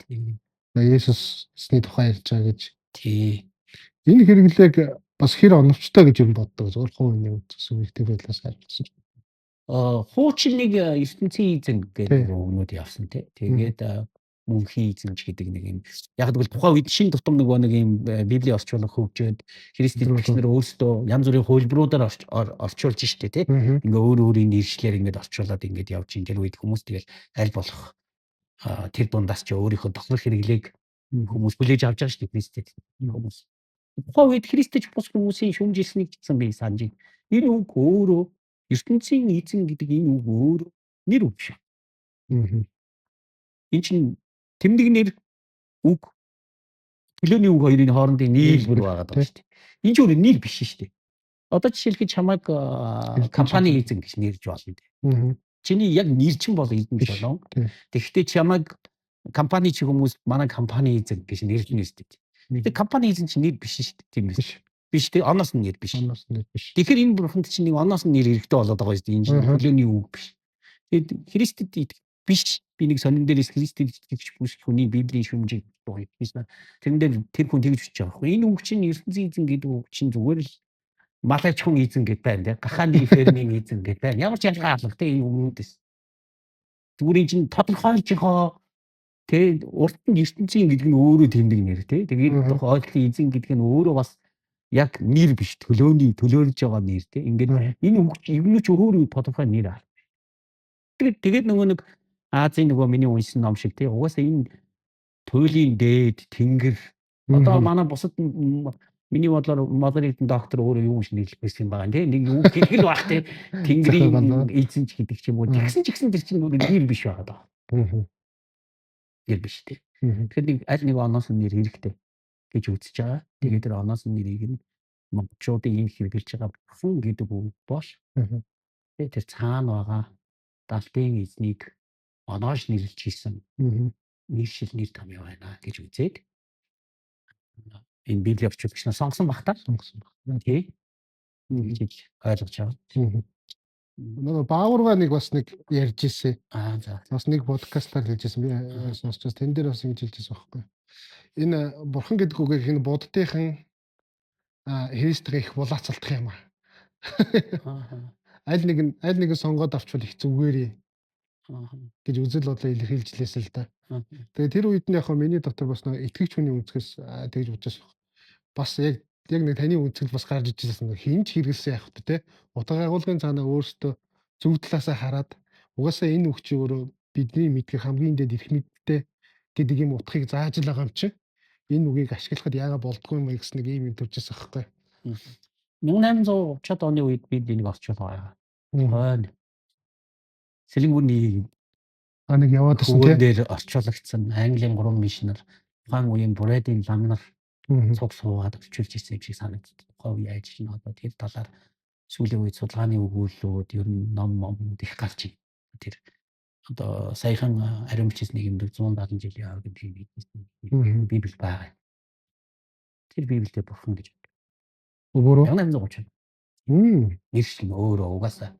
Есүсний тухай ярьж байгаа гэж. Тий. Энэ хэрэглээг бас хэр оновчтой гэж юм боддог. Зөвхөн хувийн үзсэн субъектив байдлаас харилцсан. Хуучин нэг ертөнцийн эзэн гэдэг үгнүүд явсан тий. Тэгээд мөнхийн эзэмч гэдэг нэг юм. Яг гэвэл тухайн үед шин тутам нөгөө нэг юм Библийн орчуулга хөгжөөд Христ итгэгч нар өөрсдөө янз бүрийн хувилбаруудаар орчуулж штэ тий. Ингээ өөр өөрийн нэршлэр ингээд орчуулад ингээд явж ин тэр үед хүмүүс тэгэл аль болох тэр дундаас ч өөрийнхөө тохирох хэрэглээг хүмүүс хүлээж авч байгаа штэ Христэд хүмүүс. Тухайн үед Христэж бус хүмүүсийн шүмжилснийг гэсэн би санаж. Энэ үг өөрөө ертөнцийн эзэн гэдэг энэ үг өөрөө нэр үг биш. Энэ чинь тэмдэг нэр Үг төлөөний үг хоёрын хоорондын нийлбэр байгаа даа шүү дээ. Энэ ч өөр нэр биш шүү дээ. Одоо жишээлбэл чамайг компани эзэн гэж нэрлэж болно. Чиний яг нэр чинь бол эзэн болон. Тэгэхдээ чамайг компани чи хүмүүс манай компани эзэн гэж нэрлэнэ шүү дээ. Тэгэхээр компани эзэн чинь нэр биш шүү дээ. Тийм үү? Биш тий, оноос нь нэр биш. Оноос нь нэр биш. Тэгэхээр энэ бурханд чинь нэг оноос нь нэр хэрэгтэй болоод байгаа шүү дээ. Энэ чинь төлөөний үг биш. Тэгээд Христэд итгэх биш. Би нэг сонин дээрээс Христэд итгэгч бүс хүний Библийн шүмжийг хийсэн. Тэрэн дээр тэр хүн тэгж бичиж байгаа байхгүй. Энэ үг чинь ертөнцийн эзэн гэдэг үг чинь зүгээр л мал аж ахуйн эзэн гэд байна тий. Гахааны фермийн эзэн гэд байна. Ямар ч ялгаа алга тий энэ үгнүүдээс. Зүгээр энэ чинь тодорхойлжихоо тий урд нь ертөнцийн гэдэг нь өөрөө тэмдэг нэр тий. Тэгээд тухайн эзэн гэдэг нь өөрөө бас яг нэр биш, төлөөний төлөөлж байгаа нэр тий. Ингээд энэ үг юу ч өөрөө тодорхой нэр аа. Тэгээд нөгөө нэг Азийн нөгөө миний уншсан ном шиг тий. Угаасаа энэ туйлын дээд тэнгэр одоо манай бусад миний бодлоор Модер Эрдэнэ доктор өөрөө юу гэж нэрлэх байсан юм байгаа тий. Нэг юу гэх л байх тий. Тэнгэрийн эзэн ч гэдэг ч юм уу. Тэгсэн ч гэсэн тэр чинь өөрөө нэр биш байгаа даа. Нэр биш тий. Тэгэхээр нэг аль нэг оноос нэр хэрэгтэй гэж үзэж байгаа. Тэгээд тэр оноос нэрийг нь монголчуудын энэ хэрэглэж байгаа бурхан гэдэг үг бол тэр цаана байгаа далтын эзнийг оноож нэрлж хийсэн нэршил нэр том байна гэж үзээд энэ Библийн орчуулагч нар сонгосон баг та. Сонгосон баг. Тий. Гэж ойлгож байгаа. Нөгөө Бааварга нэг бас нэг ярьж ирсэн. Аа за. Бас нэг подкастаар хэлж ирсэн. Би сонсчоос тэн дээр бас ингэж хэлж ирсэн байхгүй. Энэ бурхан гэдэг үгийг энэ буддийнхан Христтэй их булаацалдах юм аа. Аль нэг нь сонгоод авчвал их зүгээр гэж үзэл бодлоо илэрхийлж лээсэн л да. Тэгээ тэр үед нь яг миний дотор бас нэг итгэгч хүний өнцгөөс тэгж бодож бас яг нэг таны өнцгөл бас гарч иж байсан. Хин ч хэрэгэлсэн явах тэ. Утга агуулгын цаанаа өөртөө зөв талаасаа хараад угаасаа энэ үг чи өөрөө бидний мэдгэх хамгийн дэд эрх мэдэлтэй гэдэг юм утгыг зааж л байгаа юм чи. Энэ үгийг ашиглахад яагаад болдгоо юм бэ гэсэн нэг ийм юм төрж байсан байхгүй. 1830-ад оны үед бид энийг орчуулга байгаа. Хойно Сэлэнгүүрний нэг яваад байсан тийм дээр орчуулагдсан Английн 3 мишнэр тухайн үеийн Буредын лам нар цуг суугаад орчуулж ирсэн юм шиг санагддаг. Тухайн үе яаж чинь одоо тэр талаар сүүлийн үед судалгааны өгүүллүүд ер нь ном момд их гарч байна. Тэр одоо саяхан ариун бичээс нэг юм 170 жилийн өмнө гэдэг Библи байгаа. Тэр Библиэд бурхан гэж. Өөрөө 1830. Нэршил нь өөрөө угаасаа.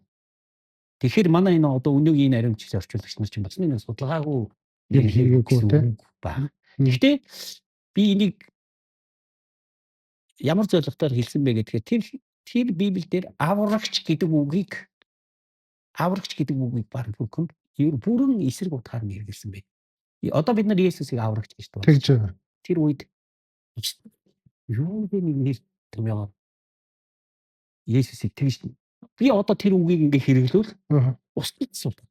Тэгэхээр манай энэ одоо өнөөгийн энэ ариун бичээс орчуулагч нар чинь бас нэг судалгаагүй хэрэггүй тийм байна. Гэхдээ би энийг ямар зорилготоор хэлсэн бэ гэхээр тэр Библиэлд аврагч гэдэг үгийг баг бүрхэн бүрэн эсрэг утгаар нь хэрэглэсэн байна. Одоо бид нар Есүсийг аврагч гэж дуудаж. Тэгж байна. Тэр үед юу гэх нэг нэр томьёо Есүсийг тэгж би одоо тэр үгийг ингээ хэрэглүүл устдах асуудал.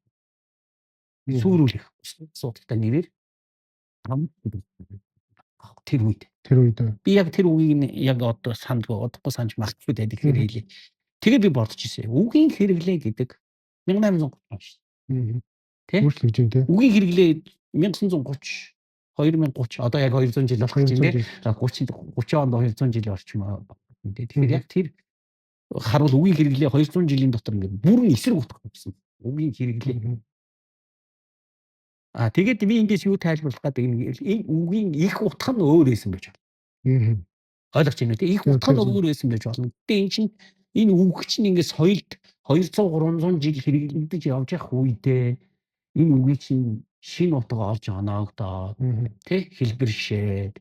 Сүрүүлэх устдах асуудалтай нэрээр ам тэр үед. Тэр үед. Би яг тэр үгийг нь яг одоо сандгүй удахгүй санаж магадгүй дээ тэгэхээр хэлье. Тэгээ би бодож ирсэн. Үгийн хэрэглээ гэдэг 1830 он шүү дээ. Тэ? Өөрчлөгдөж байна те. Үгийн хэрэглээ 1930 2030 одоо яг 200 жил болох гэж байна те. 30 онд 200 жилийн орчим байна те. Тэгэхээр яг тэр харуул үгийн хэрэглээ 200 жилийн дотор ингээд бүрэн эсрэг утга болсон. Үгийн хэрэглээ. А тэгээд би эндээс юу тайлбарлах гэдэг юм энэ үгийн их утга нь өөр байсан байж болно. Ойлгож байна уу те? Их утга нь өөр байсан байж болно. Гэтэ энэ чинь энэ үг чинь ингээд соёлд 200 300 жил хэрэглэгдэж явж явах үедээ энэ үгийг чинь шинэ утга олж оноогдоод тэ хэлбэршээд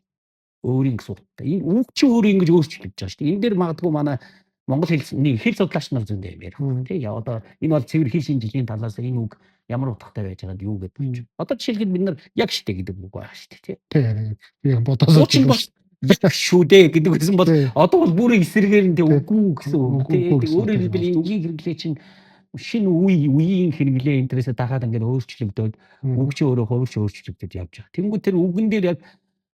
өөрийн гэсэн утгатай. Энэ үг чинь өөрөө ингэж өөрчлөгдөж байгаа шүү дээ. Энэ дээр магадгүй манай Монгол хэл нэг хэл судлаач нар зөндөө юм ярих. Тэ яа одоо энэ бол цэвэр хэл шинжилгээний талаас энэ үг ямар утгатай байж байгаад юу гэдэг. Одоо жишээлбэл бид нар яг штэ гэдэг үг байгаа штэ тий. Тий. Би бодосоо бас яг шүү дээ гэдэг гэсэн бол одоо бол бүрэн эсрэгээр нь тий үгүй гэсэн үг тий. Өөрөөр хэлбэл энэ үгийн хэрэглээ чинь шинэ үе үеийн хэрэглээ энтерээсээ дагаад ингээд өөрчлөгдөөд үг чинь өөрөө хувирч өөрчлөгдөд явж байгаа. Тэнгүү тэр үгэн дээр яг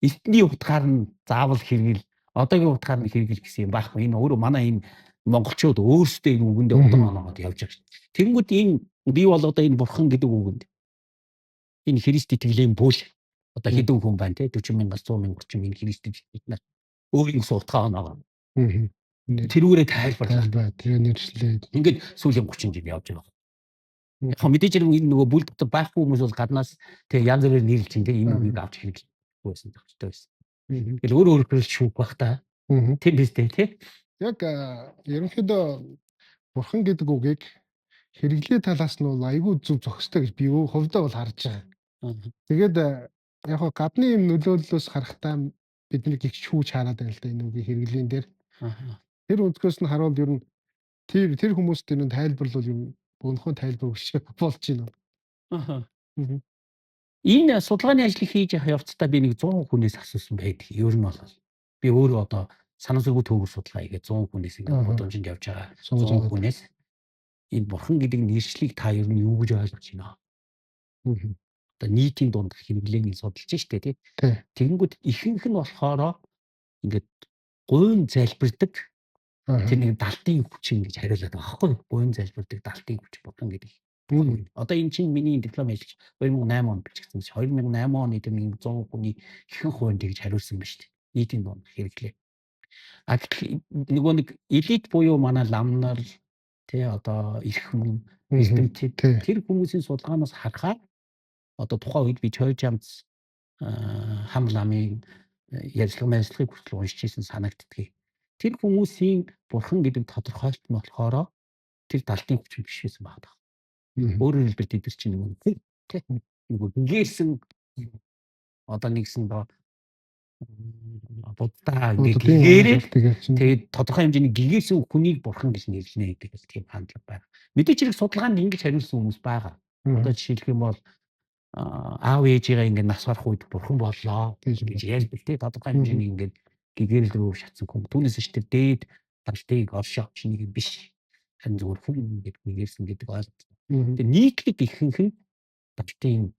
эртний утгаар нь заавал хэрэгэл одоогийн утгаар нь хэрэгэл гэсэн юм байхгүй. Энэ өөрөө манай энэ монголчууд өөрсдөө энэ үгэндээ утга оноогоод явж байгаа шүү. Тэнгүүд энэ би бол одоо энэ бурхан гэдэг үгэнд энэ Христ итгэлийн бүл Одоо хэдэн хүн байна те 40 мянгаас 100 мянга 30 мянга Христэд итгэдэг нар өөрийн гэсэн утгаа оноогоо. Тэрүүрээ тайлбарлаа. Тэр нэршлээ. Ингээд сүүлийн 30 жил явж байгаа. Яг мэдээж хэрэг энэ нөгөө бүл дотор байхгүй хүмүүс бол гаднаас тэг янз бүрээр нэрлж чинь тэг энэ үгийг авч хэрэглэхгүй байсан тохиртой байсан. Тэгэл өөр өөрөөр шүүх бах та. Тийм биз дээ тий. Яг ерөнхийдөө бурхан гэдэг үгийг хэрэглээ талаас нь бол айгүй зөв зохистой гэж би хувьдаа бол харж байгаа. Тэгээд яг хаа гадны юм нөлөөллөөс харахтаа бид нэг их шүүж хараад байна л да энэ үгийн хэрэглээн дээр. Тэр өнцгөөс нь харуул ер нь тэр хүмүүст ер нь тайлбарлал юм бөнхөн тайлбар биш болж байна. Энэ судалгааны ажлыг хийж явах явцдаа би нэг 100 хүнээс асуусан байдаг. Ер нь бол би өөрөө одоо санамсаргүй төөгөр судалгаа хийгээд 100 хүнээс ингээд гудамжинд явж байгаа 100 хүнээс энэ бурхан гэдэг нэршлийг та ер нь юу гэж ойлгож байна? Одоо нийтийн дунд хэрэглээнийг судалж штэ тий. Тэгэнгүүт ихэнх нь болохоор ингээд гуйн залбирдаг тэр нэг далтын хүчин гэж хариулаад байгаа байхгүй юу? Гуйн залбирдаг далтын хүч бурхан гэдэг. Одоо энэ чинь миний диплом ажиллаж 2008 онд бичигдсэн чинь 2008 оны тэр нэг 100 хүний ихэнх хувь тэгж хариулсан ба шүү дээ. Нийтийн дунд хэрэглээ. А гэтэл нөгөө нэг элит буюу манай лам нар тий одоо эрх хүн эрдэмтэд тэр хүмүүсийн судалгаанаас харахаар одоо тухайн үед би Чойжамц хам ламын ярьцлага ажиллахыг хүртэл уншиж ирсэн санагддгийг. Тэр хүмүүсийн бурхан гэдэг тодорхойлолт нь болохоор тэр далтын хүч биш байсан байна. Өөрөөр хэлбэл тэд нар чинь нөгөө тий нөгөө гэгэрсэн одоо нэгсэн доо буддаа ингээ гэгээрээ тэгээд тодорхой хэмжээний гэгэрсэн хүнийг бурхан гэж нэрлэнэ гэдэг л тийм хандлага байна. Мэдээж хэрэг судалгаанд ингэж хариулсан хүмүүс байгаа. Одоо жишээлх юм бол аав ээжигээ ингээ нас барах үед бурхан боллоо гэж ярьдаг тий тодорхой хэмжээний ингээ гэгэрэл рүү шатсан хүн. Түүнээс ш тэр дээд далтыг оршооч нэг юм биш. Харин зүгээр хүн ингээд гэгэрсэн гэдэг ойлголт. Тэр нийтлэг ихэнх нь далтын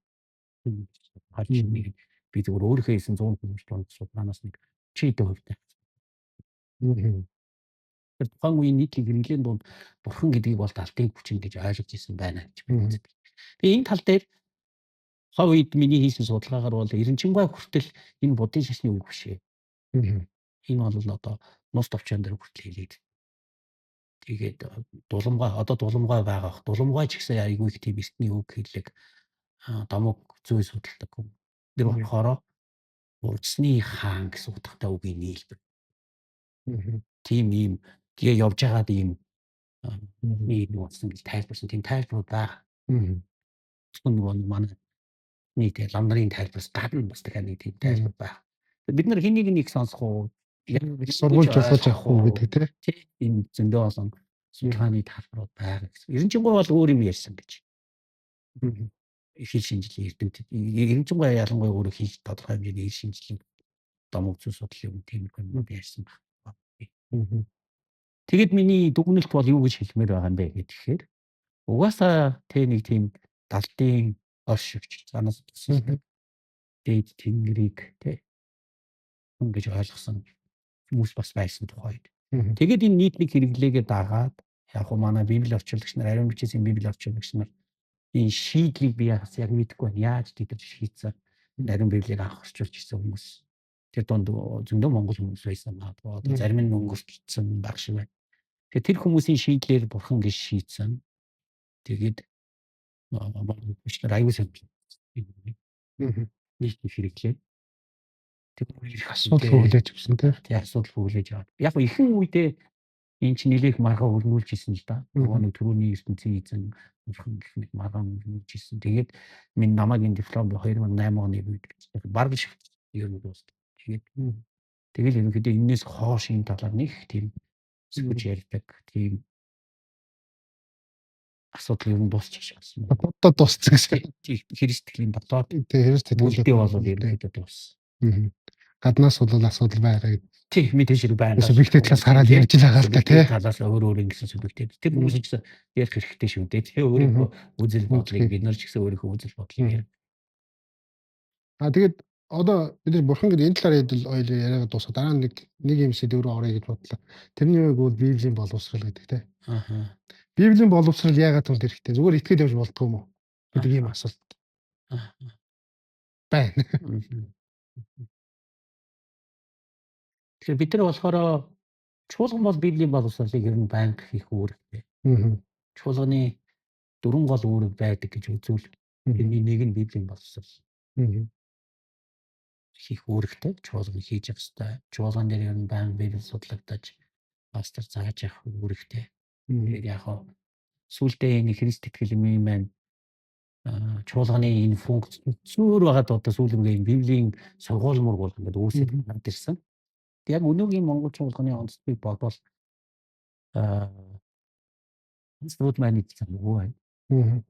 харж нэг би зүгээр өөрийнхөө хийсэн 100 хүмүүс дунд судалгаанаас нэг 90% та. Тэр тухайн үеийн нийтлэг хэрэглээний дунд бурхан гэдгийг бол далтын хүчин гэж ойлгож исэн байна гэж би үздэг. Тэгээ энэ тал дээр тухайн үед миний хийсэн судалгаагаар бол Эренчингуй хүртэл энэ буддын шашны үг биш ээ. Энэ бол одоо нус товчон дээр хүртэл хэлээд. Тэгээд дуламгай одоо дуламгай байгаа бах. Дуламгай ч гэсэн айгүй их тийм эртний үг хэллэг домог зүй судалдаг хүн. Тэр болохоор урдсны хаан гэсэн утгатай үгийн нийлбэр. Тийм ийм тэгээ явж байгаад ийм нэг болсон гэж тайлбарсан тийм тайлбарууд байгаа. Зөвхөн нөгөө манай нэг тийм лам нарын тайлбараас гадна бас дахиад нэг тийм тайлбар байгаа. Бид нар хэнийг нэг сонсох уу? Сургууль жолоож авах уу гэдэг тий. Энэ зөндөө олон судалгааны талбарууд байгаа гэсэн. Эренчингуй бол өөр юм ярьсан гэж. Хэл шинжилгээ эрдэмтэд. Эренчингуй ялангуяа өөрөө хэл тодорхой хэмжээний хэл шинжилгээ домог зүй судлалын юм тийм юм ярьсан байна. Тэгэд миний дүгнэлт бол юу гэж хэлмээр байгаа юм бэ гэхээр угаасаа тэ нэг тийм далтын орш өгч занаас төсөлдөг дээд тэнгэрийг тэ хүн гэж ойлгосон хүмүүс бас байсан тухайд. Тэгээд энэ нийтлэг хэрэглээгээ дагаад яг хуу манай библи орчуулагч нар, ариун бичээсийн библи орчуулагч нар энэ шийдлийг би яг мэдэхгүй байна. Яаж тэд нар шийдсэн? Ариун библийг анх орчуулж ирсэн хүмүүс. Тэр дунд зөндөө монгол хүмүүс байсан магадгүй. Одоо зарим нь өнгөрцөн баг шиг байна. Тэгэхээр тэр хүмүүсийн шийдлээр бурхан гэж шийдсэн. Тэгээд монгол нар аюул сонирхол нийтний хэрэглээ. Тэр их асуудал хүлээж авсан тий. Тий, асуудал хүлээж аваад. Яг ихэнх үедээ энэ чинь нэлээх маргаа өрнүүлж исэн л да. Нөгөө нэг түрүүний ертөнцийн эзэн бурхан гэх мэт маргаа өрнүүлж исэн. Тэгээд минь намайг энэ диплом 2008 оны үед бараг ер нь дуусна. Тэгээд тэгэл ерөнхийдөө энэс хоош энэ талаар нэг тийм сөхөж ярьдаг тийм асуудал ер нь дуусчих болсон. Одоо дууссан гэсэн. Христтгэлийн дотоод тий, Христ сэтгэл бол ерөнхийдөө дууссан. Гаднаас бол асуудал байгаа гэдэг. Тий, мэдээж хэрэг байна. Субъектив талаас хараад ярьж л байгаа л да тий. Талаас өөр өөр ингэсэн субъектив. Тэр хүмүүс ч гэсэн ярих хэрэгтэй шүү дээ. Тий, өөрийнхөө үзэл бодлыг бид нар ч гэсэн өөрийнхөө үзэл бодлыг ярь. А тэгээд одоо бид нар бурхан гэдэг энэ талаар хэдэл ойл яриагаа дуусгаад дараа нь нэг юм сэдв рүү орё гэж бодлоо. Тэрний үг бол Библийн боловсрал гэдэг тий. Аа. Библийн боловсрал яагаад түнд хэрэгтэй? Зүгээр итгээд явж болдгоо юм уу гэдэг ийм асуулт. Байна. Тэгэхээр бид нар болохоор чуулган бол Библийн боловсролыг ер нь байнга хийх үүрэгтэй. Чуулганы дөрвөн гол үүрэг байдаг гэж үзвэл тэрний нэг нь Библийн боловсрол. Хийх үүрэгтэй, чуулган хийж явах ёстой. Чуулган дээр ер нь байнга Библи судлагдаж, пастор зааж явах үүрэгтэй. Тэгээд яг хаа сүүлдээ энэ Христ итгэл юм маань чуулганы энэ функц зөөр байгаад одоо сүүлэнгээ энэ Библийн сургууль мургуул ингээд үүсэж гараад ирсэн. Яг өнөөгийн Монгол чуулганы онцлогийг бодвол пасторууд маань замгүй байна.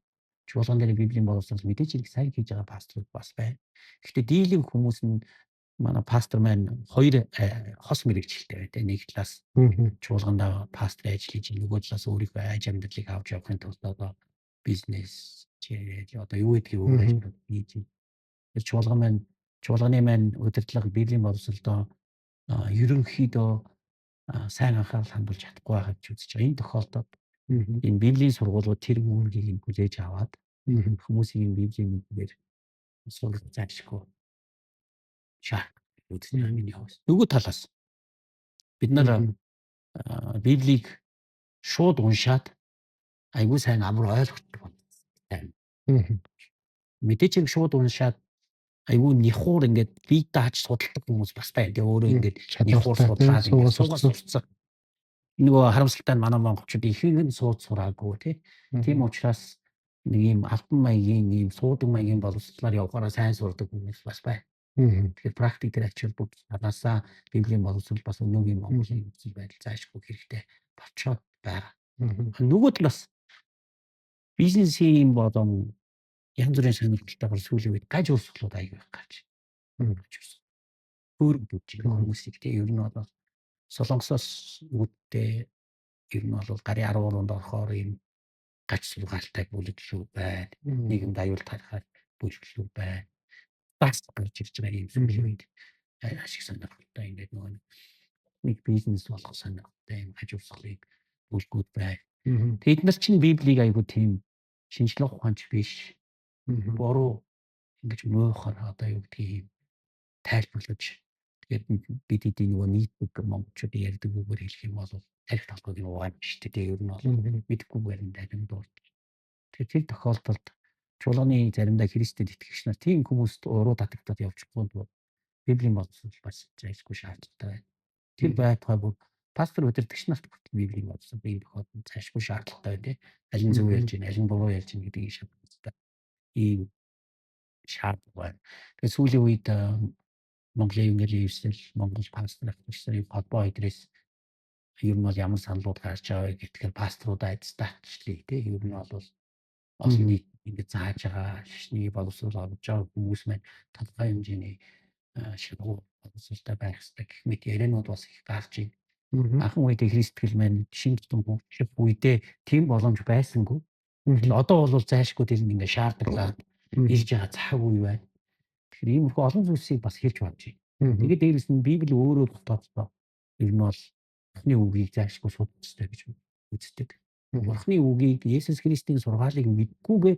Чуулган дээр Библийн боловсрол мэдээж хэрэг сайн хийж байгаа пасторууд бас байна. Гэхдээ дийлэнх хүмүүс нь манай пастор маань хоёр хос мэргэжилтэй байна. Нэг талаас чуулгандаа пастор ажил хийж, нөгөө талаас өөрийнхөө аж амьдралыг авч явахын тулд одоо бизнес чирээ одоо юу гэдгийг өөр ажил хийж. Тэр чуулган маань, чуулганы маань удирдлага Библийн боловсролдоо ерөнхийдөө сайн анхаарал хандуулж чадахгүй байгаа гэж үзэж байгаа. Энэ тохиолдолд энэ Библийн сургуулиуд тэр үүргийг нь хүлээж аваад хүмүүсийн энэ Библийн мэдгээр сурах заашгүй шаард үзэж байгаа миний хувьд. Нөгөө талаас бид нар Библийг шууд уншаад айгүй сайн амар ойлгодог байна. Мэдээж хэрэг шууд уншаад айгүй няхуур ингээд бие дааж судалдаг хүмүүс бас байна. Тэгээ өөрөө ингээд няхуур судлаад ингээд суугаа сурцсан. Нөгөө харамсалтай нь манай монголчууд ихэнх нь сууд сураагүй, тий. Тийм учраас нэг юм албан маягийн, ийм суудаг маягийн боловсролоор явахаараа сайн сурдаг хүмүүс бас байна. Тэгэхээр практик дээр ачаал бүгд талаасаа Библийн боловсрол бас өнөөгийн Монголын нөхцөл байдал заашгүй хэрэгтэй болчоод байгаа. Нөгөө талаас бизнесийн болон янз бүрийн сонирхолтойгоор сүүлийн үед гаж урсгалууд аягүй их гарч хөөрөг бүгж хүмүүсийг, тий, ер нь бол Солонгосоос үүдтэй ер нь бол гарын 13-нд орохоор ийм гаж сургаалтай бүлэглүү байна. Нийгэмд аюул тарихаар бүлэглүү байна. Бас гарч ирж байгаа юм сүүлийн үед ашиг сонирхолтой ингээд нөгөө нэг бизнес болох сонирхолтой юм гаж урсгалыг бүлгүүд байна. Тэд нар чинь Библийг айгуу тийм шинжлэх ухаанч биш. Буруу ингэж муухар одоо юу гэдгийг тайлбарлаж, тэгээд бид эдийн нөгөө нийтэг монголчууд ярьдаг үгээр хэлэх юм бол тарих толгойг нь угаана шүү дээ. Ер нь бол мэдэхгүйгээр нь танин дурд. Тэгэхээр тэр тохиолдолд чуулганы заримдаа Христэд итгэгч нар тийм хүмүүст уруу татагдаад явчихгүй бол Библийн боловсрол бас зайлшгүй шаардлагатай байна. Тэр байтугай бүр пастор удирдагч нарт хүртэл Библийн боловсрол энэ тохиолдолд зайлшгүй шаардлагатай байна, тий. Аль нь зөв ярьж байна, аль нь буруу ярьж байна гэдгийг шалгах ийм шаардлага байна. Тэгээд сүүлийн үед Монголын Евангелийн эвсэл, Монгол пастор ахлагч нарын холбоо эдрээс ер нь бол ямар саналууд гарч байгаа вэ гэхээр пасторудаа айдастаачлаа, тий. Ер нь бол олон нийт ингэж зааж байгаа шашны боловсрол олгож байгаа хүмүүс маань тодорхой хэмжээний шалгуур боловсролтой байх хэрэгтэй гэх мэт ярианууд бас их гарч байна. Анхан үед Христ итгэл маань шинэ тутам хөгжих үедээ тийм боломж байсангүй. Одоо бол зайлшгүй тэр нь ингээ шаардлагатай ирж байгаа цаг үе байна. Тэгэхээр иймэрхүү олон зүйлсийг бас хэлж болж байна. Тэгээд дээрэс нь Библи өөрөө дотооддоо ер нь бол Бурхны үгийг зайлшгүй судлах ёстой гэж үздэг. Бурхны үгийг, Есүс Христийн сургаалыг мэдгүйгээ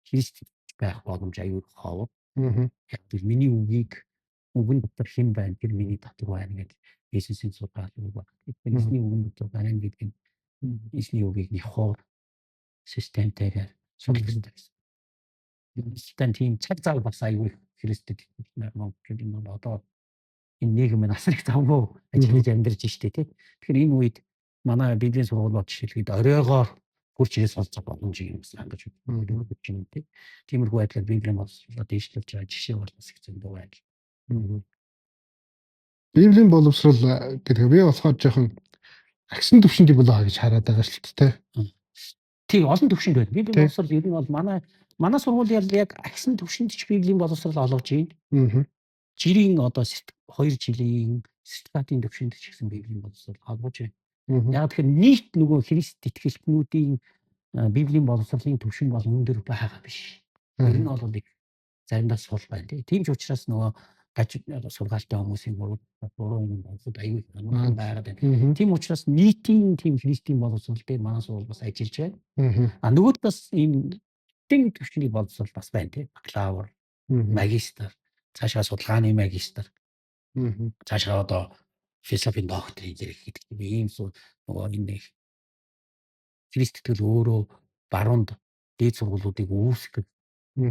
Христ байх боломж аюул ховор. Яг л миний үгийг, үгэн дотор хэн байна, тэр миний дотор байна гэж Есүсийн сургаал үг байна. Тэгэхээр эзний үгэн дотор байна гэдэг нь эзний үгийг няхуур системтэйгээр судлах хэрэгтэй гэсэн. Юмстай тийм цаг зав бас аюул Христэд итгэх монголчууд юм бол одоо энэ нийгэм нь асар их завгүй ажиллаж амьдарч штэ, тий. Тэгэхээр энэ үед манай Библийн сургуулиуд жишээлбэл оройгоор хурц ирээ суралцах боломжийг юм хангаж өгч юм, тий. Тиймэрхүү байдлаар Библийн боловсролоо дээшлүүлж байгаа жишээ бол бас их зөндөө байдал. Библийн боловсрол гэдэг би болохоор жоохон агсан төвшөнд юм болоо гэж хараад байгаа шүү дээ. Тийм, олон төвшөнд байна. Библийн боловсрол ер нь бол манай сургууль яг агсан төвшөнд ч Библийн боловсрол олгож байна. Жирийн одоо 2 жилийн сертификатын төвшөнд ч гэсэн Библийн боловсрол олгож байна. Яг тэгэхээр нийт нөгөө Христ итгэлтнүүдийн Библийн боловсролын төвшин бол өндөр байгаа биш. Ер нь бол их заримдаа сул байна. Тийм ч учраас нөгөө гаж сургаалтай хүмүүсийн буруу юм бодоход аюул амархан байгаад байна. Тийм учраас нийтийн тийм Христийн боловсрол дээр манай сургууль бас ажиллаж байна. А нөгөө талаас ийм тэн төвшний боловсрол бас байна, тийм бакалавр, магистр. Цаашаа судалгааны магистр. Цаашаа одоо философийн докторийн зэрэг гэдэг юм ийм нөгөө энэ Христ итгэл өөрөө баруунд дээд сургуулиудыг үүсгэх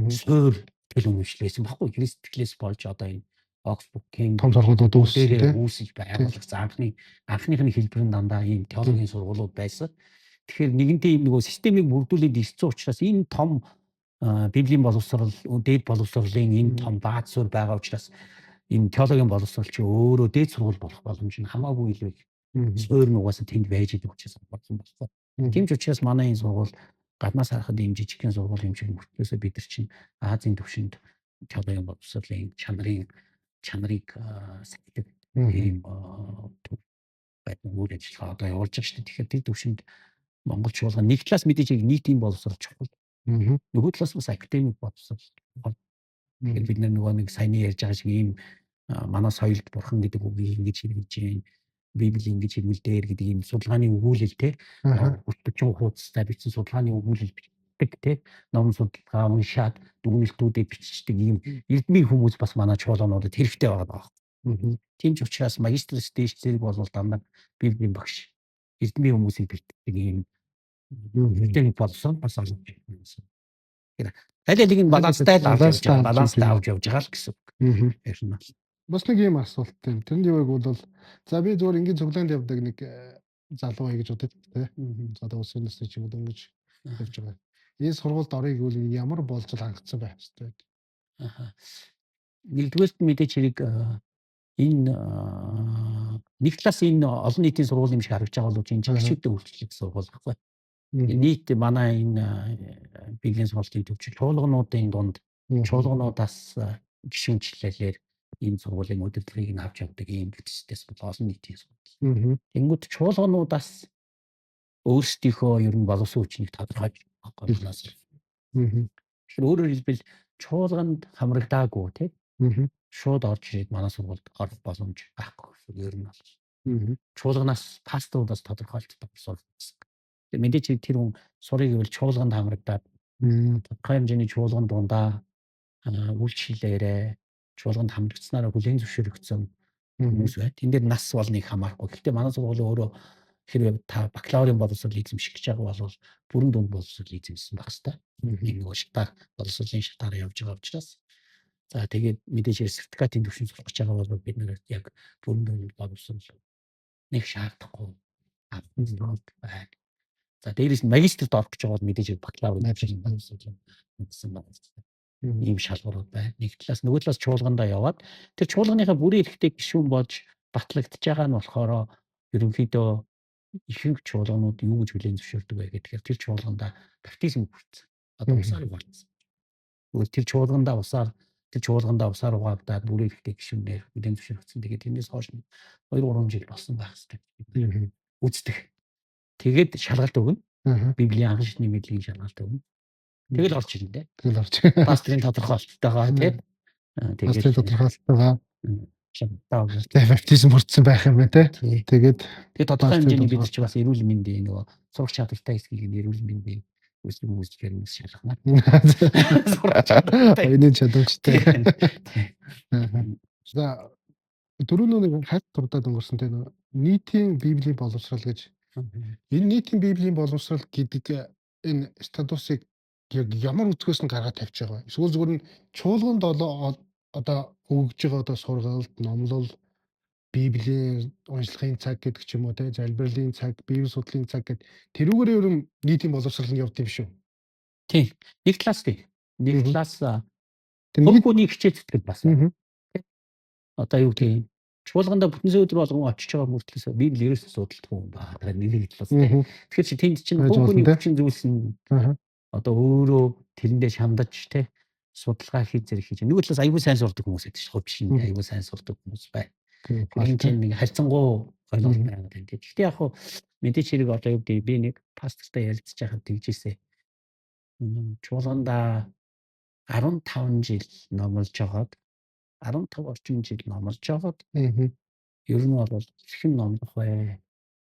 суур итгэл үнэмшлээсэн баггүй. Христ итгэлээс болж одоо энэ Оксфорд, Кембриж том сургуулиуд үүссэн, үүсэж байгуулагдсан. Анхных нь хэлбэр нь дандаа ийм теологийн сургуулиуд байсан. Тэгэхээр нэгэнтээ ийм нөгөө системийг бүрдүүлээд ирсэн учраас энэ том библийн боловсрол, дээд боловсролын энэ том бааз суурь байгаа учраас энэ теологийн боловсрол чи өөрөө дээд сургууль болох боломж нь хамаагүй илүү их суурь нь угаасаа тэнд байж идэг учраас болсон болохгүй. Тийм ч учраас манай энэ сургууль гаднаас харахад ийм жижигхэн сургууль юм шиг мөртлөөсөө бид нар чинь Азийн түвшинд теологийн боловсролын чанарыг сахидаг ийм байдаг үйл ажиллагаа одоо явуулж байгаа шүү дээ. Тэгэхээр тэр түвшинд Монгол чуулган нэг талаас мэдээж яг нийтийн боловсрол чухал. Нөгөө талаас бас академик боловсрол чухал. Тэгэхээр бид нөгөө нэг саяны ярьж байгаа шиг ийм манай соёлд бурхан гэдэг үгийг ингэж хэрэглэж байна. Библи ингэж хэрэглэдээр гэдэг ийм судалгааны өгүүлэл те 40 хуудастай бичсэн судалгааны өгүүлэл бичдэг те ном судалгаа уншаад дүгнэлтүүдээ бичдэг ийм эрдмийн хүмүүс бас манай чуулгануудад хэрэгтэй байгаа байхгүй. Тийм ч учраас магистрс дээш зэрэг бол дандаа библийн багш эрдмийн хүмүүсийг бэлтгэдэг ийм академик боловсрол бас олж байна. Тэгэхээр аль алиг нь баланстай л авч явж байгаа, баланстай авч явж байгаа л гэсэн үг. Тэр нь бол бас нэг ийм асуулт юм. Тэнд юу гэвэл бол за би зүгээр энгийн цуглаанд явдаг нэг залуу бай гэж бодод тэ. За одоо өсвөр насны ч юм уу дөнгөж явж байгаа. Энэ сургуульд орё гэвэл ямар болзол хангацсан байх ёстой вэ? Нэгдүгээрт мэдээч хэрэг энэ нэг талаас энэ олон нийтийн сургууль юм шиг харагдаж байгаа боловч энэ гişүүдтэй үйлчлэх сургууль байхгүй. Нийт манай энэ библийн сургуулийн төвч чуулгануудын дунд чуулгануудаас гишүүнчлэлээр энэ сургуулийн удирдлагыг нь авч явдаг ийм бүтцтэй сургууль, олон нийтийн сургууль. Тэнгүүд чуулгануудаас өөрсдийнхөө ер нь боловсон хүчнийг тодорхойлж байгаа манаас. Тэгэхээр өөрөөр хэлбэл чуулганд хамрагдаагүй тий шууд орж ирээд манай сургуульд орох боломж байхгүй гэсэн ер нь бол. Чуулганаас пасторудаас тодорхойлцдог сургууль гэсэн. Тэгээ мэдээч тэр хүн сурыг гэвэл чуулганд хамрагдаад тодорхой хэмжээний чуулган дундаа үйлчлэлээрээ чуулганд хамрагдсанаараа хүлээн зөвшөөрөгдсөн хүмүүс байна. Тэн дээр нас бол нэг хамаарахгүй. Гэхдээ манай сургууль өөрөө хэрвээ та бакалаврын боловсрол эзэмших гэж байгаа бол бүрэн дүнд боловсрол эзэмшсэн байх хэвээр. Энэ нөгөө шатаар боловсролын шатаараа явж байгаа учраас за тэгээд мэдээж сертификатын түвшин сурах гэж байгаа бол бид нэг яг бүрэн дүнд боловсрол нэг шаардахгүй байна. За дээрээс нь магистрт орох гэж байгаа бол мэдээж бакалаврын түвшин боловсрол гэсэн байна. Ийм шалгуурууд байна. Нэг талаас нөгөө талаас чуулгандаа яваад тэр чуулганыхаа бүрийн эрхтэй гишүүн болж батлагдж байгаа нь болохоор ерөнхийдөө ихэнх чуулганууд юу гэж хүлээн зөвшөөрдөг вэ гэхээр тэр чуулгандаа баптизм хүртсэн. Одоо усаар угаалсан. Тэгвэл тэр чуулгандаа усаар тэр чуулгандаа усаар угаагдаад бүрийн эрхтэй гишүүнээр хүлээн зөвшөөрөгдсөн. Тэгээд тэрнээс хойш 2 3 жил болсон байх хэрэгтэй. Үздэг. Тэгээд шалгалт өгнө. Библийн анхан шатны мэдлэгийн шалгалт өгнө. Тэгэл орж ирнэ дээ. Тэгэл орж. Пастрын тодорхойлолттойгоо тий. Тэгээд пастрын тодорхойлолттойгоо шалгалтаа баптизм хүртсэн байх юм байна тий. Тэгээд тэгээд тодорхой хэмжээний бид ч бас эрүүл мэндийн нөгөө сурах чадвартай хэсгийг нь эрүүл мэндийн үйлчлэг үйлчлэгээр нь шалгана. Сурах чадвартай. Энэ чадамжтай. За дөрөв нэг хайр дурдаад өнгөрсөн тий нийтийн библийн боловсрал гэж. Энэ нийтийн библийн боловсрал гэдэг энэ статусыг яг ямар өнцгөөс нь гаргаад тавьж байгаа вэ? Эсвэл зүгээр нь чуулганд одоо өгж байгаа одоо сургалт, номлол, библийн уншлагын цаг гэдэг ч юм уу те, залбирлын цаг, библи судлалын цаг гэд тэрүүгээр ер нь нийтийн боловсрал нь явд юм шүү. Тийм. Нэг талаас тийм. Нэг талаас тэр хүний хичээл зүтгэл бас. Одоо юу гэдэг юм чуулгандаа бүтэн сайн өдөр болгон очиж байгаа мөртлөөс библи ерөөсөө судалдаггүй юм байна. Тэгэхээр нэг талаас тийм. Тэгэхээр чи тэнд чинь хүний хүчин зүйлс нь одоо өөрөө тэрэндээ шамдаж те судалгаа хийж зэрэг хийж. Нөгөө талаас аюул сайн сурдаг хүмүүс байдаг шүү. Хувьчлан аюул сайн сурдаг хүмүүс байна. Энэ чинь нэг харьцангуй ойлголт байгаа юм. Гэхдээ яг хуу мэдээч хэрэг одоо юу гэдэг би нэг пастортай ярилцж байхад тэгжээсэ. Чуулгандаа 15 жил номлож жагаад 15 орчим жил номлож жагаад ер нь бол хэрхэн номлох вэ?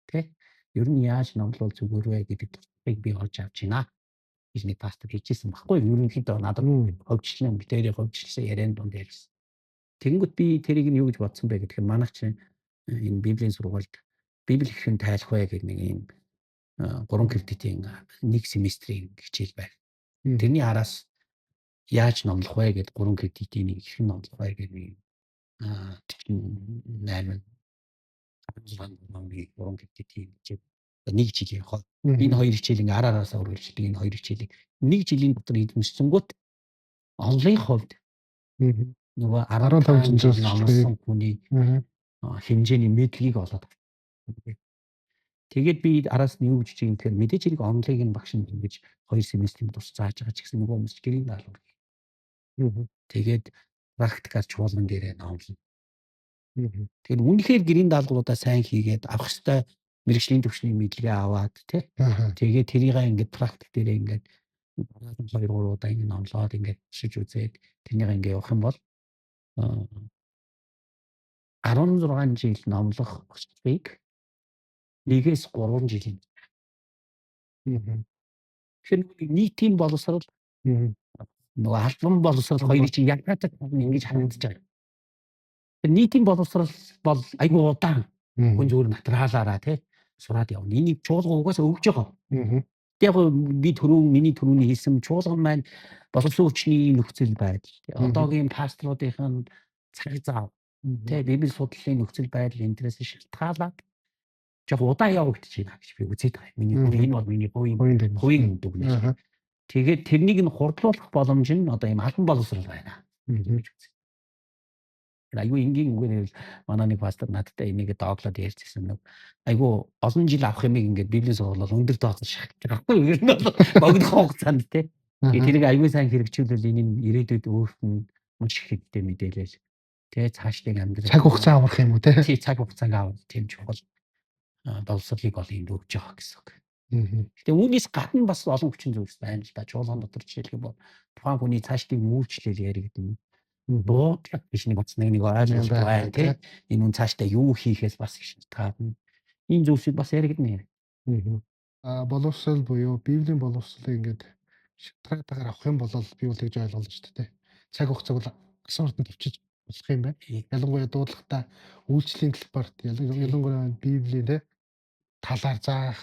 Тэ? Ер нь яаж номлол зүгээр вэ гэдэг туршлагыг би олж авч байна гэж нэг пастор хэлжсэн баггүй. Ерөнхийдөө надад хөвчлэн битэрээ хөвчлсэн яриан дунд ярьсан. Тэгэнгүүт би тэрийг нь юу гэж бодсон бэ гэхээр манайх чинь энэ Библийн сургуульд Библи хэрхэн тайлах вэ гэх нэг юм 3 кредитийн нэг семестрийн хичээл байна. Тэрний араас яаж номлох вэ гэд 3 кредитийн нэг хэрхэн номлох вэ гэх нэг 48 16 номын 3 кредитийн хичээл нэг жилийн хоо. Энэ хоёр хичээл ингээ ар араасаа үргэлжлэдэг, энэ хоёр хичээлийг нэг жилийн дотор эзэмшсэнгүүт онлын хувьд нөгөө 15 жил номлосон хүний хэмжээний мэдлэгийг олоод. Тэгээд би араас нь юу гэж чинь тэгэхээр мэдээж хэрэг онлыг нь багш нь ингэж 2 семестрийн турш зааж байгаа ч гэсэн нөгөө хүмүүс гэрийн даалгавар. Тэгээд практикаар чуулган дээрээ номлоно. Тэгэхээр үнэхээр гэрийн даалгавруудаа сайн хийгээд авах ёстой мэргэжлийн түвшний мэдлэгээ аваад тий. Тэгээд тэрийг ингээд практик дээрээ ингээд 2 3 удаа ингээд номлоод ингээд шиж үзээд тэрнийг ингээд явах юм бол 16 жил номлох багшийг 1-ээс 3 жилийн. Тэгэхээр нийтийн боловсрол нөгөө албан боловсрол хоёрыг чинь ялгаатай ингэж харагдаж байгаа. Тэр нийтийн боловсрол бол айгүй удаан хүн зүгээр натуралаараа тий сураад явна. Энийг чуулган угаасаа өгж байгаа. Яг би түрүүн миний түрүүний хэлсэн чуулган маань боловсон хүчний нөхцөл байдал, одоогийн пасторуудын цаг зав, тий библи судлалын нөхцөл байдал энэ тэрээс шалтгаалаад жоо удаан явагдаж байна гэж би үзээд байгаа. Миний энэ бол миний хувийн дүгнэлт. Тэгээд тэрнийг нь хурдлуулах боломж нь одоо ийм албан боловсрол байна гэж үзээ. Айгүй энгийн үгээр хэлбэл манай нэг пастор надтай энийг дооглоод ярьжсэн нэг айгүй олон жил авах юмыг ингээд библийн сургууль бол өндөр тооцож шахаж байгаа байхгүй юу? Ер нь бол богино хугацаанд тий. Тэрийг айгүй сайн хэрэгжүүлвэл энэ нь ирээдүйд өөрт нь маш их хэрэгтэй мэдээлэл тий цаашдын амьдрал цаг хугацаа авах юм уу тий? Тий, цаг хугацааг авах тийм чухал боловсролыг бол энд өгж байгаа гэсэн үг. Гэтэ үүнээс гадна бас олон хүчин зүйлс байна л да. Чуулган дотор жишээлх юм бол тухайн хүний цаашдын үйлчлэл яригдана. Дуудлага гэж нэг бас нэг ойлголт байна тий. Энэ хүн цаашдаа юу хийхээс бас их шалтгаална. Энэ зүйлсүүд бас яригдана. Боловсрол буюу Библийн боловсролыг ингээд шалтгаатайгаар авах юм бол би бол тэгж ойлголно шүү дээ. Цаг хугацааг бол асан хурдан төвчиж болох юм байна. Ялангуяа дуудлагатай үйлчлэлийн талбарт, ялангуяа Библийн тий талаар заах,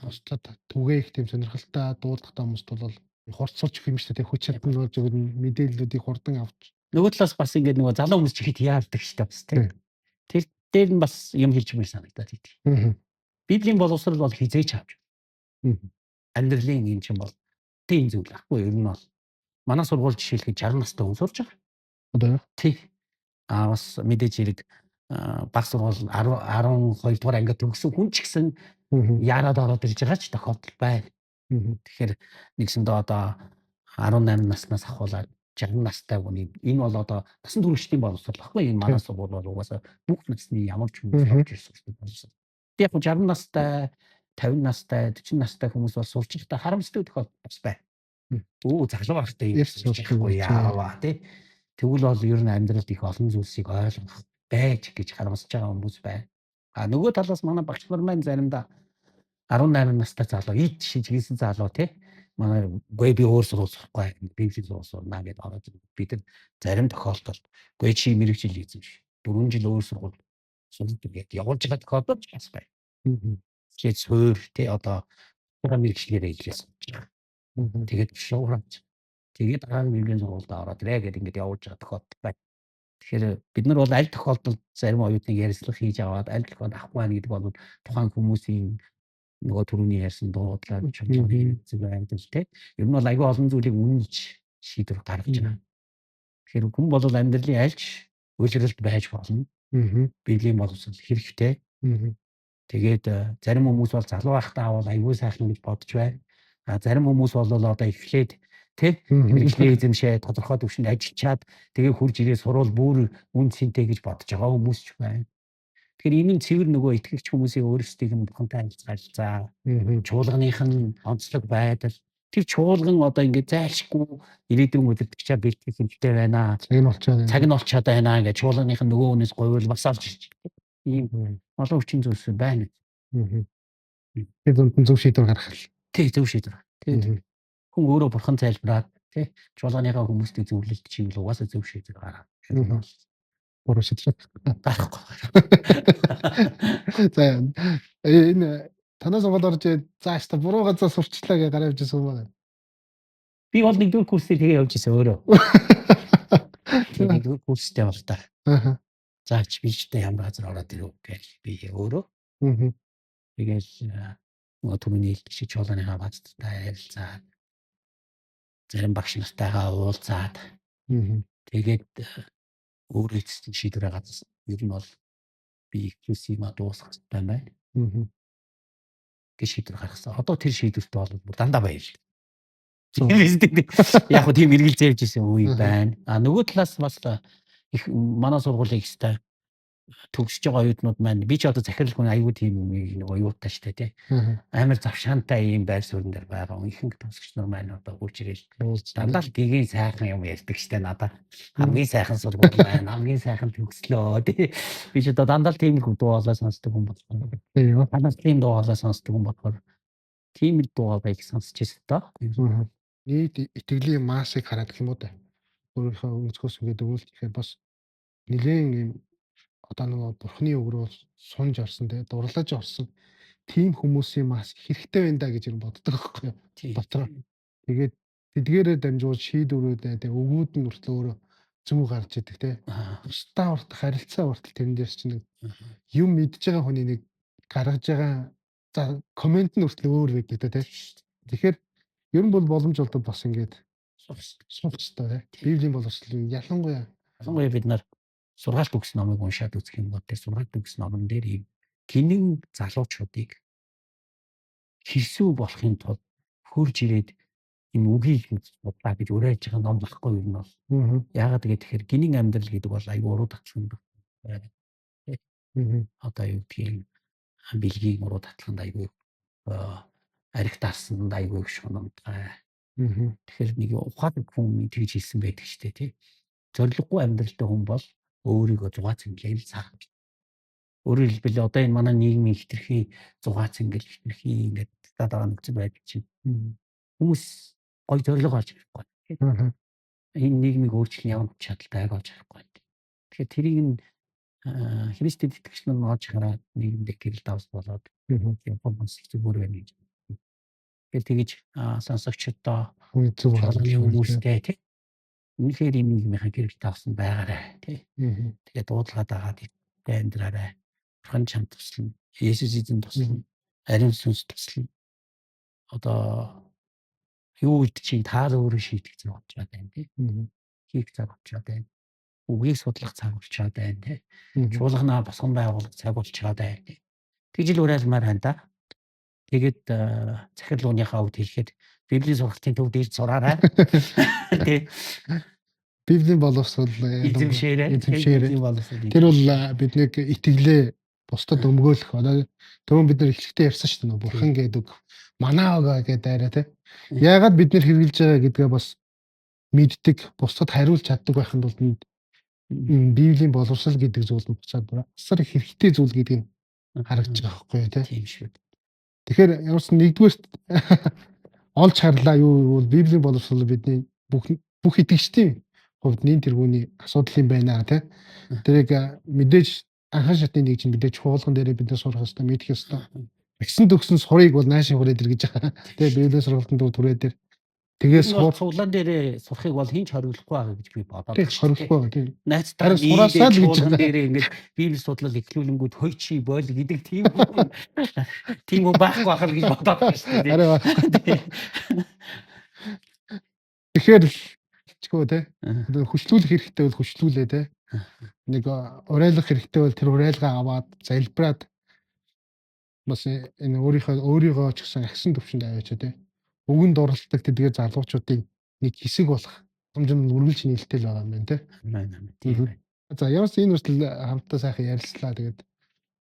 бусдад түгээх тийм сонирхолтой дуудлагатай хүмүүст бол хурцсуулж өгөх юм шүү дээ. Хүч чадал болж өгнө, мэдээллүүдийг хурдан авч. Нөгөө талаас бас ингээд нөгөө залуу хүмүүс ч ихэд яардаг шүү дээ бас тий. Тэр дээр нь бас юм хэлж юмэр санагдаад идэг. Библийн боловсрол бол хизээч авч. Амьдралын юм чинь бол тийм зүйл ахгүй ер нь бол. Манай сургууль жишээлхэд 60 настай хүн сурж байгаа. Одоо тий. А бас мэдээж хэрэг баг сургууль 12 дугаар ангид төгссөн хүн ч гэсэн яарад ороод ирж байгаа ч тохиолдол байна. Тэгэхээр нэгсэндээ одоо 18 наснаас ахуулаад 60 настай хүний энэ бол одоо насан туршидын боловсрол баггүй. Энэ манай сургууль бол угаасаа бүх насны ямар ч хүмүүс орж ирсэн боловсрол. Тэг яг 60 настай, 50 настай, 40 настай хүмүүс бол сурч байхдаа харамсдаг тохиолдол бас байна. Өө залуу байхдаа юм сурч яаваа тий. Тэгвэл бол ер нь амьдралд их олон зүйлсийг ойлгох байж гэж харамсаж байгаа хүмүүс байна. А нөгөө талаас манай багш нар маань заримдаа 18 настай залуу ид шижигсэн залуу тий. Манай үгүй би өөр сургууль сурахгүй библийн сургууль сурна гэдээ ороод бид нар зарим тохиолдолд үгүй чи мэрэгжил эзэмш 4 жил өөр сургууль сурдаг гэдээ явуулж байгаа тохиолдол бас байна. Тэгэхээр суур тий одоо мэрэгчлэрээ илээ сурч байгаа. Тэгээд шуурч тэгээд дараа нь библийн сургуульд ороод ирээ гэдээ ингээд явуулж байгаа тохиолдол байна. Тэгэхээр бид нар бол аль тохиолдолд зарим оюутныг ярилцлага хийж аваад аль тохиолдолд авахгүй байна гэдэг бол тухайн хүмүүсийн нөгөө түрүүний ярьсан дуудлага чуулганы зүг байдал тий. Ер нь бол айгүй олон зүйлийг үнэлж шийдвэр гаргаж байгаа. Тэгэхээр хүн бол амьдралын альч үйлрэлт байж болно. Библийн боловсрол хэрэгтэй. Тэгээд зарим хүмүүс бол залуу байхдаа авал айгүй сайхан гэж бодож байна. А зарим хүмүүс бол одоо эхлээд тий мэргэжлийн эзэмшээ тодорхой түвшинд ажиллачаад тэгээ хурж ирээ сурвал бүр үн цэнтэй гэж бодож байгаа хүмүүс ч байна. Тэгэхээр энэ нь цэвэр нөгөө итгэгч хүмүүсийн өөрсдийг нь бурхантай харилцаа, чуулганых нь онцлог байдал, тэр чуулган одоо ингээд зайлшгүй ирээдүйн удирдагчаа бэлтгэх хэрэгтэй байна. Цаг нь болчиход цаг нь болчиход байна гэж чуулганых нь нөгөө хүнээс говьл бас олж ирж ийм олон хүчин зүйлс байна. Тэр дунд нь зөв шийдвэр гаргах. Тий, зөв шийдвэр. Тэгээд хүн өөрөө бурхан залбираад тий чуулганыхаа хүмүүстийг зөвлөлт чиглэл угаасаа зөв шийдвэр гаргах. Буруу шийдвэр Гарахгүй. За, энэ танаас сургууль орж ирээд за яста буруу газар сурчлаа гэж гараа явж ирсэн юм байна. Би бол нэгдүгээр курсээр тэгээ явж ирсэн өөрөө. Тэгээ нэгдүгээр курстэй бол та. За чи би ч ямар газар ороод ирв гэж би өөрөө. Тэгээл нөгөө түрүүний хэлдэг шиг чуулганыхаа бацтай ярилцаад, зарим багш нартайгаа уулзаад, тэгээд өөрөө эцэст нь шийдвэрээ гаргасан. Ер нь бол би QC-ма дуусгах хэрэгтэй байна гэж шийдвэр гаргасан. Одоо тэр шийдвэрт бол бүр дандаа баярлалаа. Яг хөө тийм эргэл зээвж исэн үе байна. А нөгөө талаас бас их манай сургуулийн ихтэй төгсөж байгаа оюутнууд маань, би ч одоо захирал хүн, аягүй тийм юм нөгөө юутай штэ, тий. Амар завшаантай ийм байр суурин дээр байгаа. Ихэнх төгсөгч нар маань одоо хурж ирээл дандаа л гэгийн сайхан юм ярьдаг штэ надаа. Хамгийн сайхан сургууль байна, хамгийн сайхан төгслөө, тий. Би ч одоо дандаа л тийм их дуу хоолой сонсдог хүн болохоор. Танаас тийм дуу хоолой сонсдог хүн болохоор тийм л дуу хоолойг сонсч ирсэн доо. Нийт итгэлийн массыг хараад гэх юм уу да. Өөрийнхөө өнцгөөс ингээд өгвөл, тэгэхээр бас нэлээд юм одоо нөгөө бурхны үг рүү сунж орсон, те, дурлаж орсон тийм хүмүүсийн масс хэрэгтэй байна да гэж юм боддог байхгүй юу дотроо. Тэгээд тэдгээрээ дамжуулж шийдвэрүүдээ, те, өгүүд нь хүртэл өөрөө зөв гарч идэг, те. Бусдаа хүртэл харилцаа хүртэл тэрэн дээр чинь нэг юм мэдж байгаа хүний нэг гаргаж байгаа за comment нь хүртэл өөр байдаг, те. Тэгэхээр ер нь бол боломж болдог бас ингээд сурах хэрэгтэй, те. Библийн боловсрол ялангуяа. Ялангуяа бид нар Сургаалт үгс номыг уншаад үзэх юм бол тэр Сургаалт үгс номон дээр ийм гинэн залуучуудыг хэрсүү болохын тулд хурж ирээд энэ үгийг судлаа гэж уриалж байгаа ном байхгүй юу нь бол. Яагаад гэхээр гинэн амьдрал гэдэг бол аюу уруу татлан одоо юу гэдгийг, бэлгийн уруу татланд аюу арх дарсанд аюу их шунамдгай. Тэгэхээр нэг ухаалаг хүн тэгж хэлсэн байдаг шүү дээ, тий. Зориггүй амьдралтай хүн бол өөрийгөө зугаа цэнгэлээр л сарах. Өөрөөр хэлбэл одоо энэ манай нийгмийн хитрхи зугаа цэнгэл, хитрхи ингээд татаад байгаа нөхцөл байдал чинь хүмүүс гой зорилго олж харахгүй. Энэ нийгмийг өөрчлөх ямар ч чадалтай олж харахгүй. Тэгэхээр тэрийг нь Христэд итгэгч нар олж хараад нийгэмдээ гэрэл давс болоод явах бас их зүгээр байна гэж. Тэгэхээр тэгэж сонсогчдоо, чуулганы хүмүүстэй, тий, үнэхээр энэ нийгмийнхаа гэрэл давсан байгаарай, тий. Тэгээд дуудлага дагаад амьдраарай. Бурхан чамд туслана. Есүс эзэн туслана. Ариун сүнс туслана. Одоо юу гэдэг чинь та өөрөө шийдэх цаг болчиход байна, тий. Хийх цаг болчиход байна. Үгийг судлах цаг болчиход байна, тий. Чуулганаа босгон байгуулах цаг болчиход байна, тий. Тэгж л уриалмаар байна да. Тэгээд захирал үүнийхээ хувьд хэлэхэд Библийн сургалтын төвд ирж сураарай. Тий. Библийн боловсрол эзэмшээрэй. Эзэмшээрэй. Тэр бол биднийг итгэлээ бусдад өмгөөлөх. Одоо түрүүн бид нар эхлэхдээ ярьсан шүү дээ. Бурхан гэдэг манаа өгөө гэдэг дайраа, тий. Яагаад бид нэр хэрэгжилж байгаа гэдгээ бас мэддэг, бусдад хариулж чаддаг байхын тулд Библийн боловсрол гэдэг зүйл нь буцаад асар их хэрэгтэй зүйл гэдэг нь харагдаж байгаа байхгүй юу, тий. Тийм шүү. Тэгэхээр ямар ч нэгдүгээр олж харлаа юу бол Библийн боловсрол бидний бүх итгэгчдийн хувьд нин тэргүүний асуудал юм байна, тий. Тэрийг мэдээж анхан шатны нэг чинь мэдээж чуулган дээрээ бид нар сурах хэрэгтэй, мэдэх ёстой. Тэгсэн төгсөн сурыг бол наашийн хүрээ дэр гэж байгаа. Тэгээ Библийн сургалтын төв түрээ дээр тэгээ сур цуглаан дээрээ сурахыг бол хэн ч хориглохгүй байгаа гэж би бодоод байна. Хориглохгүй байгаа, тийм. Найзтайгаа сураасаа л гэж дээрээ ингээд Библи судлал эхлүүлэнгүүд хой чи бойл гэдэг тийм хүн байхгүй байх л гэж бодоод байна шүү дээ. Арай байхгүй. Тэгэхээр чгүй, те. Одоо хүчлүүлэх хэрэгтэй бол хүчлүүлээ, те. Нэг уриалгах хэрэгтэй бол тэр уриалгаа аваад залбираад бас энэ өөрийгөө ч гэсэн агсан төвшөнд аваачаа, те. Өгөн дурлалдаг тэдгээр залуучуудын нэг хэсэг болох боломж нь үргэлж нээлттэй л байгаа юм байна, те. Тийм. За, ямар ч энэ хүртэл хамтдаа сайхан ярилцлаа. Тэгээд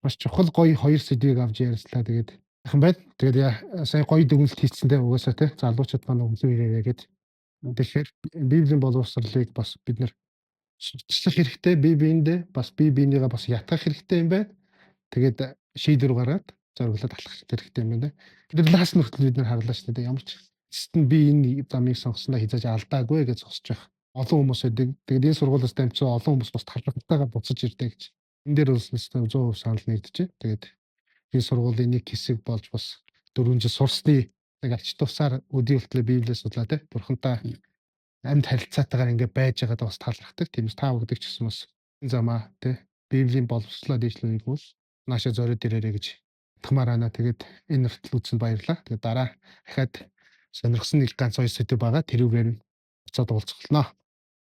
маш чухал гоё хоёр сэдвийг авч ярилцлаа. Тэгээд сайхан байна. Тэгээд сая гоё дүгнэлт хийцэн, те, угаасаа, те, залуучууд маань өглөө ирээрэй гэд. Тэгэхээр Библийн боловсролыг бас бид нэр сурталчлах хэрэгтэй, бие биендээ бас бие биенийгээ бас ятгах хэрэгтэй юм байна. Тэгээд шийдвэр гаргаад зориглоод алхах хэрэгтэй юм байна. Тэр лаас нүртэл бид нар харлаа шүү дээ. Ямар ч эцэст нь би энэ замыг сонгосноо хизээж алдаагүй гэж зогсож байх. Олон хүмүүс байдаг. Тэгээд энэ сургуулиас дамжсан олон хүмүүс бас талархалтайгаар буцаж ирдэг гэж. Энэ дээр бас 100% санал нэгдэж байна. Тэгээд энэ сургуулийн нэг хэсэг болж бас 4 жил сурсны нэг ач тусаар өдий хүртэл Библиэс судлаа те. Бурхантай амьд харилцаатайгаар ингээ байж байгаад бас талархдаг. Тиймээс та бүгдэг ч гэсэн бас энэ замаа те Библийн боловсролоо дээшлүүлэх бол наашаа зориуд ирээрэй гэж тгмаар байна. Тэгээд энэ хүртэл үзсэнд баярлалаа. Тэгээд дараа дахиад сонирхсан нэг ганц хоёр сэдэв байгаа. Тэрүүгээр нь буцаад уулзах болно.